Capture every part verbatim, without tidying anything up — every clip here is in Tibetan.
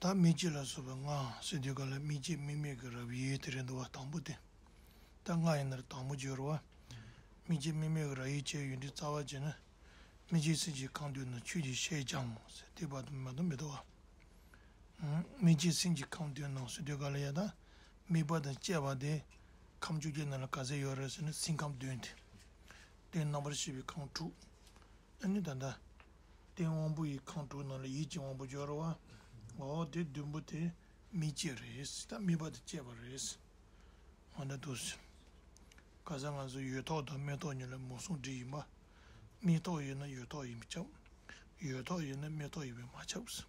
ད་མིག་བཅས་ལ་སོགས་པའི་ལྔ་ཟེར་དུས་ག་ལ་མིག་བཅས་མིག་མེད་ཀྱི་རབ་དབྱེ་དེ་རེད་འདུག་བ། དང་པོ་དེ། ད་ལྔ་ཡིན་ན་ར་དང་པོ་བརྗོད་རོ་བ། མིག་བཅས་མིག་མེད་ཀྱི་རབ་དབྱེ་བྱས་ཡོད་དུས་རྩ་བ་བྱས་ན། མིག་བཅས་སེམས་ཀྱི་ཁམས་དོན་ནོ་ཆོས་ཀྱི་ཤེས་ཀྱང་ཟེར་དེ་བར་དུ་མ་དུ་མི་འདུག་བ། མིག་བཅས་སེམས་ཀྱི་ཁམས་དོན་ནོ་ཟེར་དུས་ག་ལ་ཡ་ད། མིག་པ་དང་བཅས་པ་དེ། ཁམས་བཅོ་བརྒྱད་ནང་ལ་ག་ཚད་ཡོད་རེད་ཟེར་ན་སེམས་ཁམས་བདུན་ཏེ། དེ་རྣམ་པར་ཤེས་པའི་ཁམས་དྲུག་ཨ་ནི་ད་ལྟ། རྟེན་དབང་པོ་ཡི་ཁམས་དྲུག་ནང་ལ་ཡིད་ཀྱི་དབང་པོ་སྦྱོར་བ། འོ་དེ་བདུན་པོ་དེ་མིག་བཅས་རེད། ད་མིག་པ་དང་བཅས་པ་རེད། འོ་ན་འདུག་ཟེར། ག་ས་ང་ཚོ་ཡོད་ཐོག་དང་མེད་ཐོག་གཉིས་ལ་མུ་གསུམ་སྒྲིལ་ཡིན་པ། མེད་ཐོག་ཡིན་ན་ཡོད་ཐོག་ཡིན་པས་ཁྱབ། ཡོད་ཐོག་ཡིན་ན་མེད་ཐོག་ཡིན་པས་མ་ཁྱབ་ཟེར།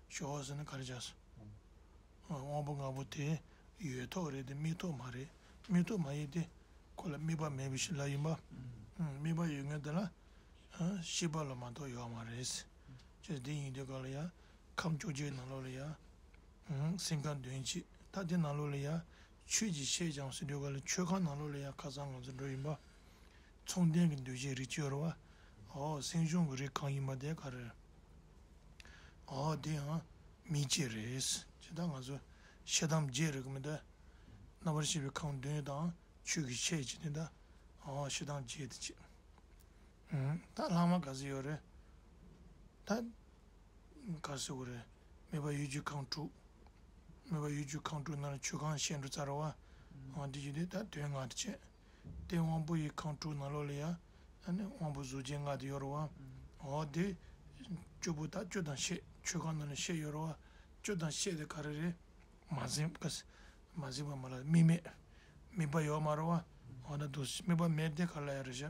ཞོག་ཟེར་ན་ག་རེ་བྱ་ཟེར། དབང་པོ་ལྔ་པོ་དེ་ཡོད་ཐོག་རེད་དེ་མེད་ཐོག་མ་རེད། མེད་ཐོག་མ་ཡིན་ཏེ། ཁོ་ལ་དམིགས་པ་མེད་པའི་ཕྱིར་ལབ་ཡིན་པ། དམིགས་པ་ཡོད་མཁན་དེ་ལ། ཤེས་པ་ལ་མ་གཏོགས་ཡོད་མ་རེད། ཅེས་དེ་ཡིན་དུས་ག་ལ་ཡ། ཁམས་བཅོ་བརྒྱད་ནང་ལོགས་ལ་ཡ། སེམས་ཁམས་དོན་བྱེད་ད་དེ་ནང་ལོགས་ལ་ཡ། ཆོས་ཀྱི་ཤེས་ཀྱང་ཟེར་དུས་ག་ལ་ཆོས་ཁམས་ནང་ལོགས་ལ་ཡ་ཁ་སང་ང་ཚོ་འགྲོ་ཡིན་པ། མཚུངས་ལྡན་གྱི་འདུ་བྱེད་རིགས་གཅིག་ཡོད་རེད་བ། འོ་སེམས་བྱུང་གི་རིགས་གང་ཡིན་པ་དེ་ག་རེ། འོ་དེ་ཡང་མིག་བཅས་རེད། ཇི་ལྟར་ང་ཚོ་ཤེས་དམ་བརྒྱད་རིགས་མི་འདུག་རྣམ་པར་ཤེས་པའི་ཁམས་བདུན་དང་ཆོས་ཀྱི་ཤེས་ཀྱི་དེ་འདྲ། འོ་ཤེས་དམ་བརྒྱད་དེ་བཅས། ད་ལྷག་མ་ག་ཚོད་ཡོད་རེད། ད། ག་ཟེར་དགོས་རེད། མེད་པ་ཡུལ་གྱི་ཁམས་དྲུག་མེད་པ་ཡུལ་གྱི་ཁམས་དྲུག་ནང་ལ་ཆོས་ཁམས་ཤེས་འགྲོ་ཚར་བ། འོ་འདི་བཞིན་དུ་ད་དོན་ལྔ་དེ་བྱས། དེ་དབང་པོ་ཡི་ཁམས་དྲུག་ནང་ལོགས་ལ་ཡ། ཨ་ནི་དབང་པོ་གཟུགས་ཅན་ལྔ་དེ་ཡོད་རེད་བ། འོ་དེ། བཅུ་པོ་ད་བཅུ་དང་ཤེས་ཆོས་ཁམས་ནང་ལ་ཤེས་ཡོད་རེད་བ། བཅུ་དང་ཤེས་དེ་ག་རེ་རེད། མ་ཟིན་ག་ཟེར། མ་ཟིན་པ་མ་ལ་དམིགས་མེད། དམིགས་པ་ཡོད་མ་རེད་བ། འོ་ན་འདུག་སེ་དམིགས་པ་མེད་དེ་ག་ལ་ཡ་རེད་ཤག་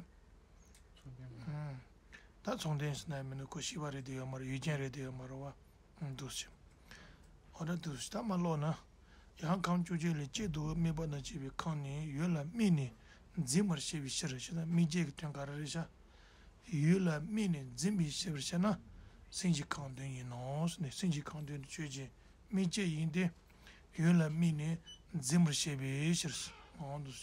ད་མཚུངས་ལྡན་ཟེར་ན་ཡང་མི་འདུག་ཁོ་ཤེས་པ་རེད་དེ་ཡོད་མ་རེད། ཡུལ་ཅན་རེད་དེ་ཡོད་མ་རེད་བ། འདུག་སེ། འོ་ན་འདུག་སེ་ད་མ་ཀློག་ན། ཡང་ཁམས་བཅོ་བརྒྱད་ལས་གཅིག་ཏུ་དམིགས་པ་དང་བཅས་པའི་ཁམས་ནི་ཡུལ་ལ་དམིགས་ནས་འཛིན་པར་བྱེད་པའི་ཕྱིར་ཞེ་ན་དམིགས་བྱེད་ཀྱི་དོན་ག་རེ་རེད་ཤག་ཡུལ་ལ་དམིགས་ནས་འཛིན་པའི་ཕྱིར་ཞེ་ན། སེམས་ཀྱི་ཁམས་དོན་ཡིན་ནོ་ཟེར་ནས་སེམས་ཀྱི་ཁམས་དོན་དུ་ཆོས་ཅན། དམིགས་བཅས་ཡིན་ཏེ། ཡུལ་ལ་དམིགས་ནས་འཛིན་པར་བྱེད་པའི་ཕྱིར། འོང་དུ།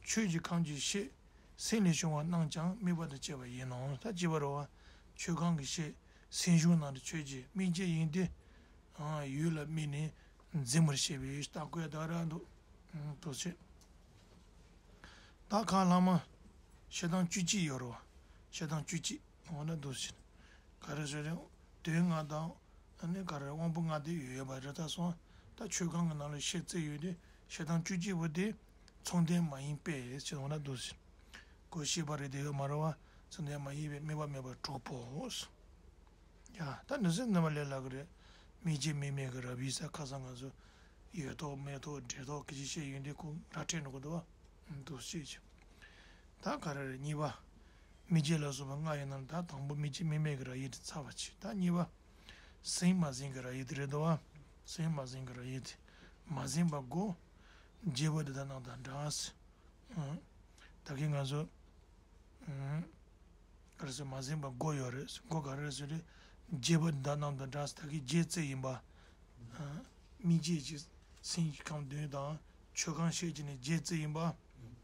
ཆོས་ཀྱི་ཁམས་ཀྱི་ཤེས། སེམས་ལས་བྱུང་བ་རྣམས་ཀྱང་དམིགས་པ་དང་བཅས་པ་ཡིན་ནོ། ད་ཅི་བ་རོ་བ། ཆོས་ཁམས་ཀྱི་ཤེས། སེམས་བྱུང་རྣམས་ནི་ཆོས་ཅན། དམིགས་བཅས་ཡིན་ཏེ། ཡུལ་ལ་དམིགས་ནས་འཛིན་པར་བྱེད་པའི་རྟགས་བཀོད་ད་ར་འདུག་དུ་བྱེད། ད་ཁ་ལྷག་མ། ཤེས་དམ་བཅུ་གཅིག་ཡོད་རོ། ཤེས་དམ་བཅུ་གཅིག་འོ་ན་འདུག་ཟེར། ག་རེ་ཟེར་རེད། དོན་ལྔ་དང་། ཨ་ནི་ག་རེ་དབང་པོ་ལྔ་དེ་ཡོད་ཡོད་པ་རེད་ད་སོང་། ད་ཆོས་ཁམས་ཀྱི་ནང་ལ་ཤེས་བརྩི་ཡོད་དེ། ཤེས་དམ་བཅུ་གཅིག་པོ་དེ། མཚུངས་ལྡན་མ་ཡིན་པས་ཞེས་འོ་ན་འདུག་ཟེར། གོ་ཤེས་པ་རེད་དེ་ཡོད་མ་རེད་བ། མཚུངས་ལྡན་མ་ཡིན་པས་དམིགས་པ་མེད་པར་གྲུབ་པོ། ཡ། ད་འདི་ཚོ་རྣམ་པ་ལས་ལ་གི་རེད། མིག་བཅས་མིག་མེད་ཀྱི་རབ་དབྱེ་ས་ཁ་སང་ང་ཚོ། ཡོད་ཐོག་མེད་ཐོག་འབྲེལ་ཐོག་གི་ཅི་བཤད་ཡོད་འདི་ཁོ་ར་སྤྲད་འགྲོ་གི་འདུག་བ། འདུག་བཤད་ཀྱི། ད་ག་རེ་རེད་གཉིས་པ། མིག་བཅས་ལ་སོགས་པ་ལྔ་ཡིན་ན་ད་དང་པོ་མིག་བཅས་མིག་མེད་ཀྱི་རབ་དབྱེ་དེ་ཚར་བ་ཅིག་ད་གཉིས་པ། སེམས་མ་ཟིན་གྱི་རབ་དབྱེ་དེ་རེད་འདུག་བ། སེམས་མ་ཟིན་གྱི་རབ་དབྱེ་དེ། མ་ཟིན་པ་དགུ། བརྗེ་བ་དེ་དག་རྣམས་དང་འདྲ། ད་གིན་ང་ཚོ། ག་རེ་ཟེར་མ་ཟིན་པ་དགུ་ཡོད་རེད། དགུ་ག་རེ་ཟེར་རེད། བརྗེ་བ་འདི་དག་རྣམས་དང་འདྲ་ཟེར་ད་གིན་བརྗེ་རྩིས་ཡིན་པ། མིག་བཅས་ཀྱི་སེམས་ཀྱི་ཁམས་དོན་དང་ཆོས་ཁམས་ཤེས་ཀྱི་ནི་བརྗེ་རྩིས་ཡིན་པ།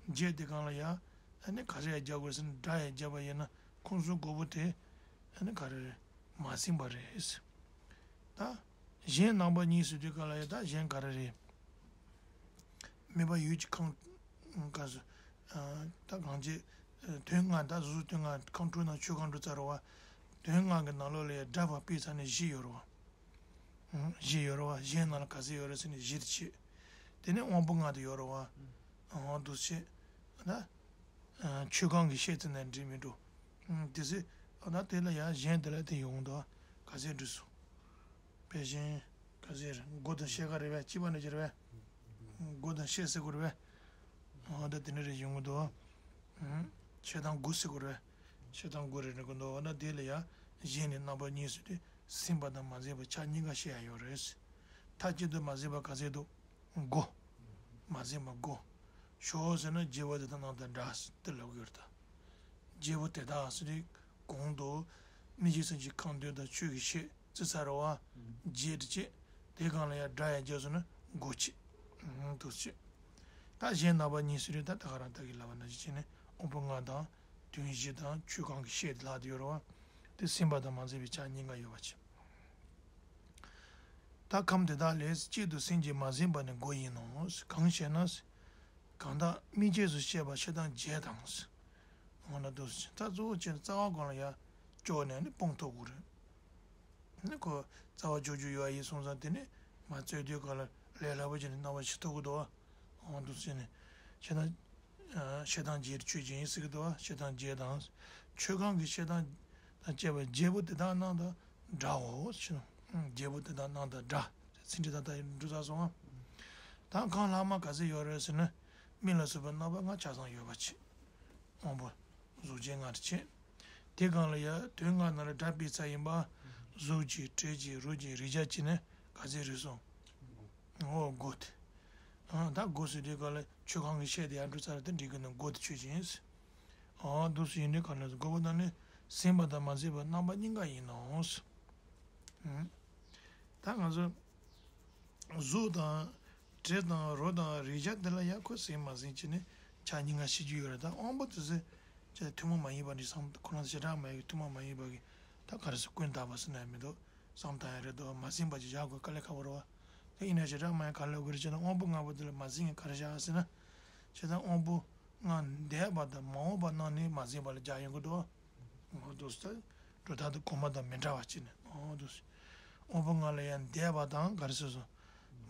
བརྗེ་དེ་གང་ལ་ཡ། ཨ་ནི་ག་རེ་ཡ་རྒྱག་དགོས་ཟེར་ན་སྒྲ་ཡ་རྒྱབ་པ་ཡིན་ན་ཁོང་ཚོ་དགུ་པོ་དེ། ཨ་ནི་ག་རེ་རེད། མ་ཟིན་པ་རེད། ད། གཞན་རྣམ་པ་གཉིས་ཟེར་དུས་ག་ལ་ཡ་ད་གཞན་ག་རེ་རེད། མེད་པ་ཡུལ་གྱི་ཁམས། ག་ཟེར། ད་གང་ཅི། དོན་ལྔ་ད་གཟུགས་དོན་ལྔ་ཁམས་དྲུག་ནང་ཆོས་ཁམས་དྲུག་ཚར་བ། དོན་ལྔ་གི་ནང་ལོགས་ལ་ཡ་སྒྲ་བ་སྤེལ་ཚར་ནས་བཞི་ཡོད་རེད་བ། བཞི་ཡོད་རེད་བ་གཞན་ནང་ལ་ག་ཚད་ཡོད་རེད་ཟེར་ནས་བཞི་དེ་བྱས། དེ་ནས་དབང་པོ་ལྔ་དེ་ཡོད་རེད་བ། འོ་འདུག་བྱས། ད། ཆོས་ཁམས་ཀྱི་ཤེས་ཚད་ནས་འདྲིས་མི་འགྲོ། དེ་ཚེ། ད་དེ་ལ་ཡ་གཞན་དེ་ལ་དེ་ཡོང་འདུག་ག་ཚད་འགྲིག་སོང་། དཔེ་གཞན། ག་ཟེར། མགོ་དང་ཤེལ་ཁ་རེད་བས་གཅིག་པ་ནས་ཀྱི་རེད་བས། མགོ་དང་ཤེལ་ཟེར་དགོས་རེད་བས། འོ་ད་དེ་འདྲ་རེ་ཡོང་གི་འདུག་ཤེལ་དང་མགོ་ཟེར་དགོས་རེད་བས། ཤེལ་དང་མགོ་རེ་རེ་གི་འདུག་འོ་ན་དེ་ལ་ཡ། གཞན་ནི་རྣམ་པ་གཉིས་སུ་དེ། ཟིན་པ་དང་མ་ཟིན་པ་ཆ་གཉིས་ཀ་བཤད་ཡ་ཡོད་རེད། མཐའ་གཅིག་ཏུ་མ་ཟིན་པ་ག་ཟེར་འདུག་མགོ། མ་ཟིན་པ་མགོ། ཞོག་ཟེར་ན་བརྗེ་བ་དེ་དག་རྣམས་དང་འདྲ་དེ་ལབ་ཀྱི་ཡོད་རེད་ད། བརྗེ་བ་དེ་དག་ཟེར་དུས་གོང་དུ། མིག་བཅས་སེམས་ཀྱི་ཁམས་དོན་དང་ཆོས་ཀྱི་ཤེས་རྩིས་ཚར་བ། བརྗེ་དེ་བྱས། དེ་གང་ལ་ཡང་སྒྲ་ཡང་བརྒྱབ་སོང་ན་མགོ་བྱེད། འདུག་བྱེད། ད་གཞན་རྣམ་པ་གཉིས་སུ་རེད་ད་ད་ག་རང་ད་གི་ལབ་པ་ན་ཅི་བྱས་ནས་དབང་པོ་ལྔ་དང་དོན་བཞི་དང་ཆོས་གང་གི་ཤེས་དེ་ལྷག་དེ་ཡོད་རེད་བ། དེ་ཟིན་པ་དང་མ་ཟིན་པའི་ཆ་གཉིས་ཀ་ཡོད་པ་བྱེད། ད་ཁམས་དེ་དག་ལས་གཅིག་ཏུ་སེམས་ཀྱིས་མ་ཟིན་པ་ནི་སྒོ་ཡིན་ནོ། གང་ཞེ་ན། གང་དག་སྨིན་བྱེད་སུ་བཤད་པ་ཕྱི་དང་རྒྱས་དང་། འོ་ན་འདུག་ཟེར། ད་གཙོ་བོ་བྱས་ན་རྩ་བ་གང་ལ་ཡ་ལྕོགས་ནས་ནི་སྤང་ཐུབ་དགོས་རེད། ནི་ཁོ་རྩ་བ་ལྕོགས་ཀྱི་ཡོད་ཡིན་སོང་ཙང་དེ་ནི་མ་རྩོད་དུས་གང་ལ་ལས་སླ་པོ་བྱས་ནས་རྣམ་པ་ཞིག་ཐུབ་ཀྱི་འདུག་བ། འོ་འདུག་ཟེར་ནས་བྱས་ན། ཨ། ཕྱི་དང་རྒྱས་ཆོས་ཅན་ཟེར་གྱི་འདུག་བ། ཕྱི་དང་རྒྱས་དང་། ཆོས་གང་གི་ཕྱི་དང་དང་བཅས་པ་བརྒྱད་པོ་དེ་དག་རྣམས་དང་འདྲའོ་ཞེ་ན། ཨ། བརྒྱད་པོ་དེ་དག་རྣམས་དང་འདྲ། ཚིག་འགྲེལ་ད་ལྟ་འགྲོ་ཚར་སོང་ང་། ད་གང་ལྷག་མ་ག་ཚད་ཡོད་རེད་ཟེར་ན། སྨིན་ལ་སོགས་པའི་རྣམ་པ་ལྔ་ཆ་ཚང་ཡོད་པ་བྱས། དབང་པོ་གཟུགས་ཅན་ལྔ་རེ་བྱས། དེ་གང་ལ་ཡང་དོན་ལྔ་ནང་ལ་སྒྲ་སྤེལ་ཚར་ཡིན་པ། གཟུགས་ཀྱི་དྲི་གི་རོ་གི་རེག་བྱ་བྱས་ནས་ག་ཚད་རེད་སོང་། འོ་དགུ་སྟེ། ཨ། ད་དགུ་ཟེར་དུས་ག་ལ་ཆོས་གང་གི་ཤད་དེ་ཡར་འགྲོ་ཚར་དེ་འགྲིག་གི་ན་དགུ་དེ་ཆོས་ཅན། ཨ། དགུ་ཟེར་ཡིན་དུས་ག་ལ་དགུ་པོ་ནང་ནས་ཟིན་པ་དང་མ་ཟིན་པ་རྣམ་པ་གཉིས་ཀ་ཡིན་ནོ། ཨ། ད་ང་ཚོ་གཟུགས་དང་། དྲི་དང་། རོ་དང་། རེག་བྱ་འདི་ལ་ཡང་ཁོ་ཟིན་མ་ཟིན་བྱས་ནས་ཆ་གཉིས་ཀ་ཤེས་ཀྱི་ཡོད་རེད། ད་དབང་པོ་དེ་ཚོ་ཆ་ཐུན་མོང་མ་ཡིན་པ་འདྲ་བསམ། ཁོ་རང་བྱེ་བྲག་སྨྲ་བའི་ཐུན་མོང་མ་ཡིན་པ་གི་ད་ག་རེ་ཟེར། ཀུན་བརྟགས་པ་ཟེར་ན་ཡང་མི་འདུག་བསམ་བཏང་ཡ་རེད་འདུག་མ་ཟིན་པ་ཅིག་བཞག་དགོས་དཀའ་ལས་ཁག་པོ་རེད་བ། དེ་ཡིན་ན་བྱེ་བྲག་སྨྲ་བས་ག་རེ་ལབ་དགོས་རེད་ཅེ་ན། དབང་པོ་ལྔ་པོ་འདི་ལ་མ་ཟིན་ཡིན་ག་རེ་བཞག་ཟེར་ན། བྱས་ཙང་དབང་པོ་ལྔ་འདས་པ་དང་མ་འོངས་པ་རྣམས་ནི་མ་ཟིན་པ་ལ་སྦྱར་ཡོང་གི་འདུག་འོ་འདུག་སེ། གྲུབ་མཐའ་དང་གོང་མ་དང་མི་འདྲ་བ་བྱས་ནས། འོ་འདུག་སེ། དབང་པོ་ལྔ་ལ་ཡང་འདས་པ་དང་ག་རེ་ཟེར་སོང་།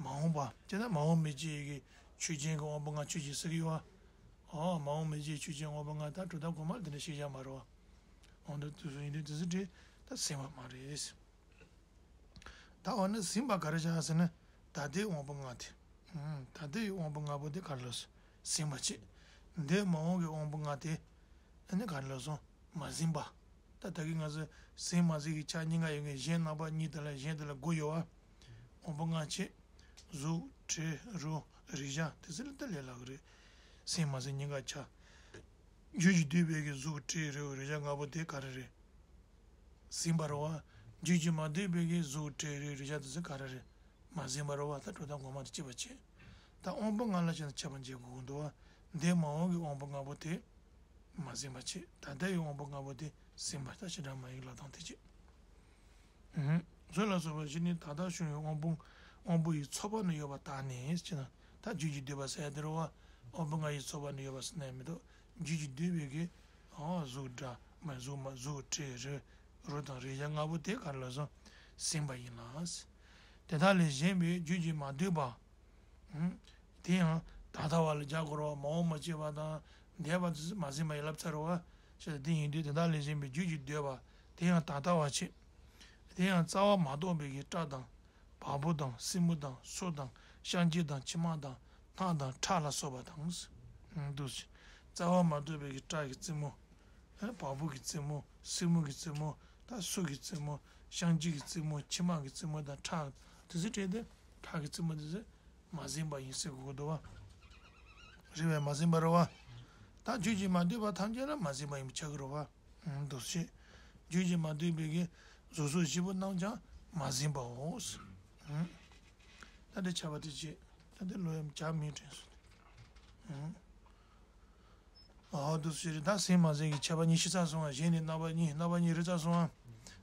མ་འོངས་པ། བྱས་ཙང་མ་འོངས་མི་ཅིག་གི་ཆོས་ཅན་གྱི་དབང་པོ་ལྔ་ཆོས་ཅན་ཟེར་གྱི་ཡོད་བ། འོ་མ་འོངས་མི་ཅིག་ཆོས་ཅན་དབང་པོ་ལྔ་ད་གྲུབ་མཐའ་གོང་མ་ལ་དེ་འདྲ་ཞིག་བཞག་མ་རེད་བ། འོ་འདུག་སེ་ཡིན་དུས་དེ་ཚོ་དེ་ད་ཟིན་པ་མ་རེད། ད་འོ་ན་ཟིན་པ་ག་རེ་བྱ་ཟེར་ན། ད་ལྟའི་དབང་པོ་ལྔ་དེ། ཨུམ། ད་ལྟའི་དབང་པོ་ལྔ་པོ་དེ་ག་རེ་ལབ་སོང་། ཟིན་པ་བྱས། འདས་མ་འོངས་ཀྱི་དབང་པོ་ལྔ་དེ། ཨ་ནི་ག་རེ་ལབ་སོང་། མ་ཟིན་པ། ད་ད་གིན་ང་ཚོ་ཟིན་མ་ཟིན་གྱི་ཆ་གཉིས་ཀ་ཡོད་མཁན་གཞན་རྣམ་པ་གཉིས་དེ་ལ་གཞན་དེ་ལ་དགུ་ཡོད་བ། དབང་པོ་ལྔ་བྱས། གཟུགས། དྲི། རོ། རེག་བྱ་དེ་ཚོ་ལ་ད་ལས་སླ་གི་རེད། ཟིན་མ་ཟིན་གཉིས་ཀ་ཆ། རྒྱུད་ཀྱིས་བསྡུས་པའི་གི་གཟུགས། དྲི། རོ། རེག་བྱ་ལྔ་པོ་དེ་ག་རེ་རེད། ཟིན་པ་རེད་བ། རྒྱུད་ཀྱིས་མ་བསྡུས་པའི་གི་གཟུགས། དྲི། རོ། རེག་བྱ་དེ་ཚོ་ག་རེ་རེད། མ་ཟིན་པ་རེད་བ། ད་གྲུབ་མཐའ་གོང་མ་དང་གཅིག་པ་བྱས། ད་དབང་པོ་ལྔ་ལ་བྱས་ན་ཁྱབ་པ་འབྱེད་དགོས་ཀྱི་འདུག་བ། འདས་མ་འོངས་ཀྱི་དབང་པོ་ལྔ་པོ་དེ་མ་ཟིན་པ་བྱས། ད་ལྟའི་དབང་པོ་ལྔ་པོ་དེ་ཟིན་པ། ད་བྱེ་བྲག་སྨྲ་བའི་ལབ་སྟངས་དེ་བྱས། ཨུ་ཧུམ། གཟུགས་ལ་སོགས་པ་བཞི་ནི་ད་ལྟ་བྱུང་བའི་དབང་པོ། དབང་པོ་ཡི་ཚོགས་པ་ནི་ཡོད་པར་ཐལ་ནས་ཅེ་ན། ད་རྒྱུད་ཀྱིས་བསྡུས་པ་ཟེར་ཡ་དེ་རེད་བ། དབང་པོ་ལྔ་ཡི་ཚོགས་པ་ནི་ཡོད་པ་ཟེར་ན་ཡང་མི་འདུག་རྒྱུད་ཀྱིས་བསྡུས་པའི་གི། ཨོ་གཟུགས་སྒྲ། མ་གཟུགས། མ་གཟུགས། དྲི། རོ། རོ་དང་རེག་བྱ་ལྔ་པོ་དེ་ག་རེ་ལབ་སོང་། ཟིན་པ་ཡིན་ལ། དེ་དག་ལས་གཞན་པའི་རྒྱུད་ཀྱིས་མ་བསྡུས་པ། ཨུམ། དེ་ཡང་ད་ལྟ་བ་ལ་སྦྱར་དགོས་རེད་བ། མ་འོངས་པ་བྱས་པ་དང་འདས་པ་དེ་ཚོ་མ་ཟིན་པ་ཡིན་ལབ་ཚར་རེད་བ། ཞེས་དེ་ཡིན་དུས་དེ་དག་ལས་གཞན་པའི་རྒྱུད་ཀྱིས་བསྡུས་པ། དེ་ཡང་ད་ལྟ་བ་བྱས། དེ་ཡང་རྩ་བ་མ་གཏོགས་པའི་གི་སྐྲ་དང་། བ་སྤུ་དང་། སེན་མོ་དང་། སོ་དང་། བཤང་གཅི་དང་། མཆིལ་མ་དང་། སྣ་དང་། ཁྲག་ལ་སོགས་པ་དང་། ཨུམ། འདུག་སེ། རྩ་བ་མ་གཏོགས་པའི་གི་སྐྲ་གི་རྩེ་མོ། ཨ། བ་སྤུ་གི་རྩེ་མོ། སེན་མོ་གི་རྩེ་མོ། ད་སོ་གི་རྩེ་མོ། བཤང་གཅི་གི་རྩེ་མོ། མཆིལ་མ་གི་རྩེ་མོ་དང་ཁྲག་དེ་ཚོ་སྤྲད་དེ། ཁྲག་གི་རྩེ་མོ་དེ་ཚོ་མ་ཟིན་པ་ཡིན་ཟེར་དགོས་འདུག་བ། རེད་བས། མ་ཟིན་པ་རེད་བ། ད་རྒྱུད་ཀྱིས་མ་བསྡུས་པ་ཐམས་ཅད་ལ་མ་ཟིན་པ་ཡིན་པ་ཆགས་ཀྱི་རེད་བ། ཨུམ། འདུག་སེ། རྒྱུད་ཀྱིས་མ་བསྡུས་པའི་གི་གཟུགས་སོགས་བཞི་པོ་རྣམས་ཀྱང་མ་ཟིན་པའོ། ཨུམ། ད་འདི་ཁྱབ་པ་དེ་བྱས། ད་འདི་ལོ་ཡམ་བྱ་མིན་དྲན་སོང་། ཨུམ། ཨོ་འདུག་སེ་རེད། ད་ཟིན་མ་ཟིན་གྱི་ཁྱད་པར་གཉིས་ཤེས་ཚར་སོང་བ། གཞན་ནི་རྣམ་པ་གཉིས། རྣམ་པ་གཉིས་རེད་ཚར་སོང་བ།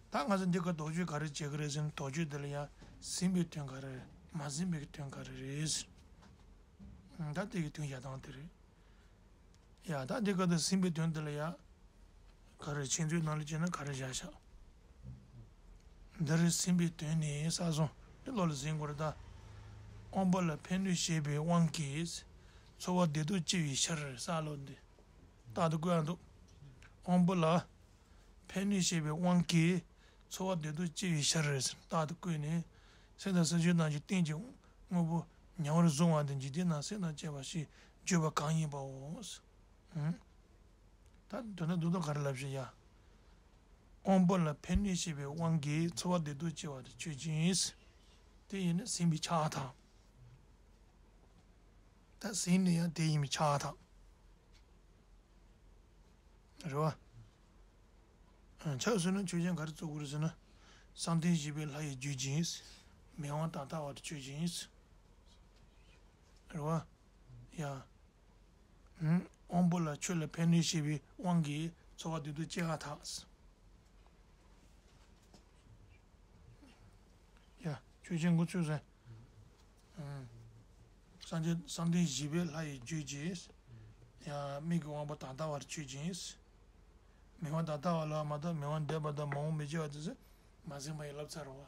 ད་ང་ཚོ་འདི་ག་དོགས་གཅོད་ག་རེ་བྱེད་ཀྱི་རེད་ཟེར་ན། དོགས་གཅོད་འདི་ལ་ཡང་ཟིན་པའི་དོན་ག་རེ་རེད། མ་ཟིན་པའི་དོན་ག་རེ་རེད། ད་དེ་གི་དོན་བཞག་སྟངས་དེ་རེད། ཡ། ད་འདི་ག་དེ་ཟིན་པའི་དོན་འདི་ལ་ཡ། ག་རེ་ཆེད་མཛོད་ནང་ལ་བྱས་ན་ག་རེ་བཞག་བཞག་འདི་རེད། ཟིན་པའི་དོན་ནི་ས་སོང་། འདི་ལོགས་ལ་ཟིན་དགོས་རེད་ད། དབང་པོ་ལ་ཕན་གནོད་བྱེད་པའི་དབང་གིས་ཚོར་བ་བདེ་སྡུག་སྐྱེ་བའི་ཕྱིར། ས་ལོགས་འདི་རྟག་ཏུ་བཀོད་ཡ་འདུག་དབང་པོ་ལ་ཕན་གནོད་བྱེད་པའི་དབང་གིས་ཚོར་བ་བདེ་སྡུག་སྐྱེ་བའི་ཕྱིར་རྟག་ཏུ་བཀོད་ནས། སེམས་དང་སེམས་བྱུང་རྣམས་ཀྱི་རྟེན་གྱི་དངོས་པོ་ཉེ་བར་བཟུང་བ་དང་། འཇིག་རྟེན་ན་སེམས་དང་བཅས་པ་ཞེས་བརྗོད་པ་གང་ཡིན་པའོ། ཨུམ། ད་དོན་དག་རྡོག་རྡོག་ག་རེ་ལབ་ཤེས་ཡ། དབང་པོ་ལ་ཕན་གནོད་བྱེད་པའི་དབང་གིས་ཚོར་བ་བདེ་སྡུག་སྐྱེ་བ་དེ་ཆོས་ཅན། དེ་ཡིན་ན་ཟིན་པས་ཁྱབ་པར་ཐལ། ད་ཟིན་ནས་ཡང་དེ་ཡིན་པས་ཁྱབ་པར་ཐལ། རེད་བ། ཆགས་སོང་ན་ཆོས་ཅན་ག་རེ་རྩོད་དགོས་རེད་ཟེར་ན། བསམ་གཏན་བཞི་པའི་ལྷ་ཡི་རྒྱུད་ཅན། མི་དབང་ད་ལྟ་བ་དེ་ཆོས་ཅན། རེད་བ། ཡ། ཨུམ། དབང་པོ་ལ་ཆོས་ལ་ཕན་གནོད་བྱེད་པའི་དབང་གིས་ཚོར་བ་བདེ་སྡུག་སྐྱེ་བར་ཐལ། ཡ། ཆོས་ཅན་འགོ་ཚུགས་ཟེར། ཨང་། སངས་རྒྱས་བསམ་གཏན་བཞི་པའི་ལྷ་ཡི་རྒྱུད་ཀྱིས། ཡང་མིག་གི་དབང་པོ་ད་ལྟ་བར་ཆོས་ཅན། མིག་དབང་ད་ལྟ་བ་ལ་མ་ལྟ་མིག་དབང་འདས་པ་དང་མ་འོངས་མི་སྐྱེ་བ་དེ་ཚོ་མ་ཟིན་པ་ཡིན་ལབ་ཚར་བ།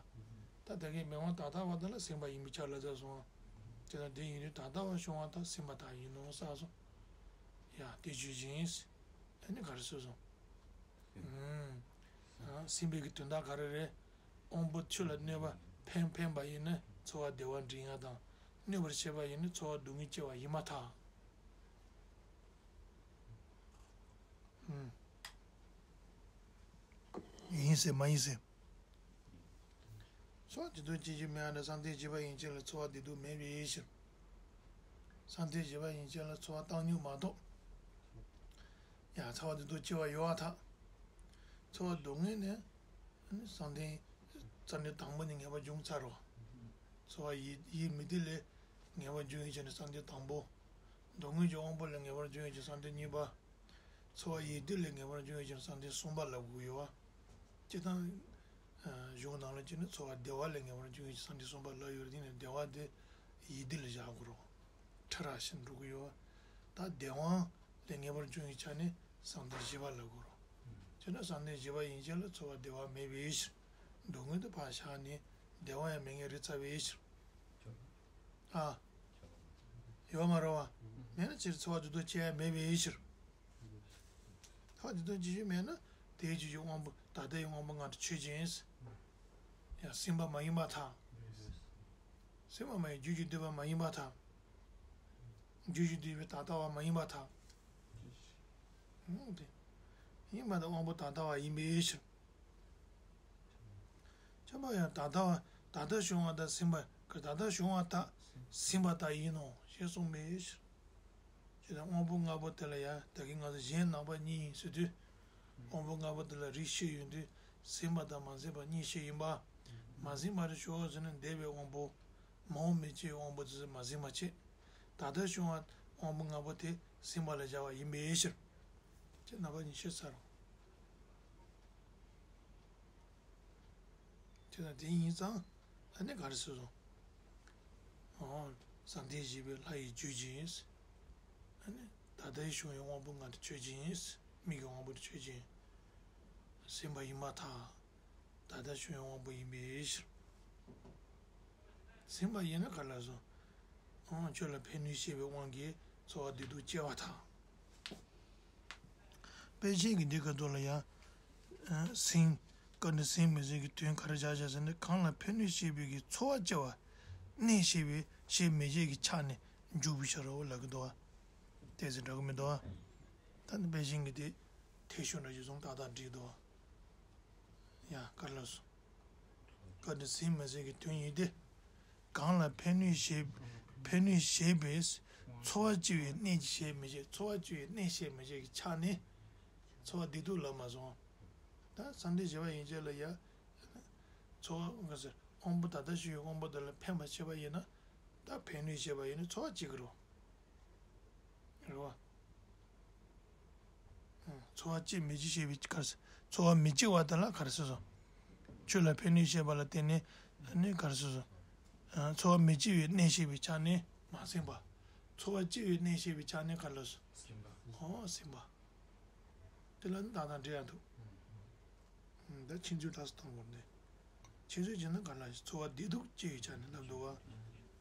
ད་ད་གིན་མིག་དབང་ད་ལྟ་བ་དེ་ལ་ཟིན་པ་ཡིན་པའི་ཆ་ལ་ཟེར་སོང་བ། དེ་ལ་འདི་ཡིན་དུས་ད་ལྟ་བ་བྱུང་བ་དག་ཟིན་པ་དག་ཡིན་ནོ་ཟེར་སོང་། ཡ་དེ་ཆོས་ཅན། ཨ་ནི་ག་རེ་ཟེར་སོང་། ཨུམ། ཨ། སེམས་པའི་གི་དོན་དག་ག་རེ་རེད། དབང་པོ་ཆོས་ལ་གནོད་པ་ཕན་ཕན་པ་ཡིན་ན་ཚོར་བ་བདེ་བ་འདྲེན་ཡ་དང་། གནོད་པར་བྱེད་པ་ཡིན་ན་ཚོར་བ་སྡུག་བསྔལ་སྐྱེ་བ་ཡིན་མ་ཐག་ཨུམ། ཡིན་ཟེར་མ་ཡིན་ཟེར། ཚོར་བ་བདེ་སྡུག་སྐྱེ་རྒྱུ་མེད་པ་ན་བསམ་གཏན་བཞི་པ་ཡན་ཆད་ལ་ཚོར་བ་བདེ་སྡུག་མེད་པའི་ཕྱིར། བསམ་གཏན་བཞི་པ་ཡན་ཆད་ལ་ཚོར་བ་བཏང་མྱོང་མ་གཏོགས། ཡང་ཚོར་བ་བདེ་སྡུག་སྐྱེ་བ་ཡོད་པར་ཐལ། ཚོར་བ་སྡུག་བསྔལ་ནི། བསམ་གཏན། བསམ་གཏན་དང་པོ་ནས་ངེས་པར་འབྱུང་ཚར་རོ། ཚོར་བ་ཡིད་ཡིད་མི་བདེ་ལས་ངེས་པར་འབྱུང་བའི་ཕྱིར་ནི་བསམ་གཏན་དང་པོ། སྡུག་བསྔལ་གྱི་དབང་པོ་ལས་ངེས་པར་འབྱུང་བའི་ཕྱིར་བསམ་གཏན་གཉིས་པ། ཚོར་བ་ཡིད་བདེ་ལས་ངེས་པར་འབྱུང་བའི་ཕྱིར་བསམ་གཏན་གསུམ་པ་ལབ་དགོས་ཡོད་བ། སྤྱིར་བཏང་། གཞུང་ནང་ལ་བྱས་ན་ཚོར་བ་བདེ་བ་ལས་ངེས་པར་འབྱུང་བའི་ཕྱིར་བསམ་གཏན་གསུམ་པ་ལབ་ཡོད་རེད། དེ་ནས་བདེ་བ་དེ་ཡིད་བདེ་ལ་བཞག་དགོས་རེད། ཕྲ་རགས་ཤིག་འགྲོ་གི་ཡོད་བ། ད་བདེ་བ་ལས་ངེས་པར་འབྱུང་བའི་ཆ་ནས་བསམ་གཏན་བཞི་པ་ལབ་དགོས་རེད། བྱས་ན་བསམ་གཏན་བཞི་པ་ཡན་ཆད་ལ་ཚོར་བ་བདེ་བ་མེད་པའི་ཕྱིར། སྡུག་བསྔལ་དེ་ཕར་བཞག་ནས་བདེ་བ་ཡང་མེད་མཁན་རེད་ཚར་བའི་ཕྱིར། ཨ། ཡོད་མ་རེད་བ། མེད་ན་ཕྱིར་ཚོར་བ་བདེ་སྡུག་སྐྱེ་ཡ་མེད་པའི་ཕྱིར། ཚོར་བ་བདེ་སྡུག་སྐྱེ་རྒྱུ་མེད་ན་དེའི་རྒྱུད་ཀྱི་དབང་པོ་ད་ལྟའི་དབང་པོ་ལྔ་དེ་ཆོས་ཅན། ཡང་ཟིན་པ་མ་ཡིན་པར་ཐལ། ཟིན་པ་མ་ཡིན་རྒྱུད་ཀྱི་འདུས་པ་མ་ཡིན་པར་ཐལ། རྒྱུད་ཀྱི་འདུས་པའི་ད་ལྟ་བ་མ་ཡིན་པར་ཐལ། ཨང་། དེ། ཡིན་པ་དང་དབང་པོ་ད་ལྟ་བ་ཡིན་པའི་ཕྱིར། ཁྱབ་པ་ཡང་ད་ལྟ་བ་ད་ལྟ་བྱུང་བ་དག་ཟིན་པ་ད་ལྟ་བྱུང་བ་དག་ཟིན་པ་དག་ཡིན་ནོ་ཞེས་གསུངས་པའི་ཕྱིར། ཅེས་དང་དབང་པོ་ལྔ་པོ་དེ་ལ་ཡང་ད་གིན་ང་ཚོ་གཞན་ནང་པ་གཉིས་ཡིན་ཟེར་དུས། དབང་པོ་ལྔ་པོ་དེ་ལ་རིགས་བཤད་ཡོང་དུས་ཟིན་པ་དང་མ་ཟིན་པ་གཉིས་བཤད་ཡིན་པ། མ་ཟིན་པ་རེ་ཞོག་ཟེར་ན་འདས་པའི་དབང་པོ། མ་འོངས་མི་སྐྱེའི་དབང་པོ་དེ་ཚོ་མ་ཟིན་པ་བྱས། ད་ལྟ་བྱུང་བ་དབང་པོ་ལྔ་པོ་དེ་ཟིན་པ་ལ་བྱ་བ་ཡིན་པའི་ཕྱིར། ཅེས་ནང་པ་གཉིས་བཤད་ཚར་རོ། དེ་དང་དེ་ཡིན་ཙང་ཨ་ནི་ག་རེ་ཟེར་སོང་། ཨོ། བསམ་གཏན་བཞི་པའི་ལྷ་ཡི་རྒྱུད་ཅན། ཨ་ནི་ད་ལྟའི་བྱུང་བའི་དབང་པོ་ལྔ་དེ་ཆོས་ཅན། མིག་གི་དབང་པོ་དེ་ཆོས་ཅན། ཟིན་པ་ཡིན་མ་ཐག་ད་ལྟ་བྱུང་བའི་དབང་པོ་ཡིན་པའི་ཕྱིར། ཟིན་པ་ཡིན་ན་ག་ལ་སོང་། ཨང་། ཆོས་ལ་ཕན་གནོད་ཤེས་པའི་དབང་གིས་ཚོར་བ་བདེ་སྡུག་སྐྱེ་བ་དང་། དཔེ་ཅན་གྱི་འདི་ག་དུ་ལ་ཡང་། ཟིན། སྐབས་འདིར་ཟིན་མི་ཟིན་གྱི་དོན་ག་རེ་བཞག་བཞག་ཟེར་ན་གང་ལ་ཕན་གནོད་ཤེས་པའི་གི་ཚོར་བ་སྐྱེ་བ། གནོད་ཤེས་པའི་ཤེས་མི་བྱེད་ཀྱི་ཆ་ནས་འཇུག་པའི་ཕྱིར་རོ་ལབ་ཀྱི་འདུག་བ། དེ་ཚོ་འགྲོ་གི་མི་འདུག་བ། ད་ནི་དཔེ་ཅན་གྱི་དེ། ཐེ་ཤུ་འདྲ་ཞིག་སོང་ཏག་ཏག་འགྲིག་འདུག་བ། ཡ་ག་རེ་ལབ་སོང་། སྐབས་འདིར་ཟིན་མི་ཟིན་གྱི་དོན་ཡིན་ཏེ། གང་ལ་ཕན་གནོད་བྱེད། ཕན་གནོད་བྱེད་པའི་ཚོར་བ་སྐྱེ་བའི་གནོད་བྱེད་མི་བྱེད་ཚོར་བ་སྐྱེ་བའི་གནོད་བྱེད་མི་བྱེད་ཀྱི་ཆ་ནས། ཚོར་བ་བདེ་སྡུག་ལབ་མ་སོང་། ད་བསམ་གཏན་བཞི་པ་ཡན་ཆད་ལ་ཡ། ཚོར་བ་ག་ཟེར་དབང་པོ་ད་ལྟ་ཞིག་ཡོད་དབང་པོ་དེ་ལ་ཕན་པ་བྱེད་པ་ཡིན་ན། ད་ཕན་གནོད་བྱེད་པ་ཡིན་ན་ཚོར་བ་སྐྱེ་གི་རེད། རེད་བ། ཚོར་བ་སྐྱེད་མི་སྐྱེད་ཤེས་པའི་ག་རེ། ཚོར་བ་མི་སྐྱེ་བ་དེ་ལ་ག་རེ་ཟེར་སོང་། ཆོས་ལ་ཕན་གནོད་ཤེས་པ་ལ་བརྟེན་ནས་ནི་ག་རེ་ཟེར་སོང་། ཚོར་བ་མི་སྐྱེ་བའི་གནོད་ཤེས་པའི་ཆ་ནས་མ་ཟིན་པ། ཚོར་བ་སྐྱེ་བའི་གནོད་ཤེས་པའི་ཆ་ནས་ག་རེ་ལབ་སོང་། ཟིན་པ། ཨོ་ཟིན་པ། དེ་ལ་ནི་ཏག་ཏག་འགྲིག་ཡ་འདུག་ད་ཕྱིན་ཚུལ་ད་སུ་གཏོང་དགོས་ནས། ཕྱིན་ཚུལ་བྱས་ན་ག་ལ་ཚོར་བ་བདེ་སྡུག་སྐྱེ་བའི་ཆ་ནས་ལབ་འདུག་བ།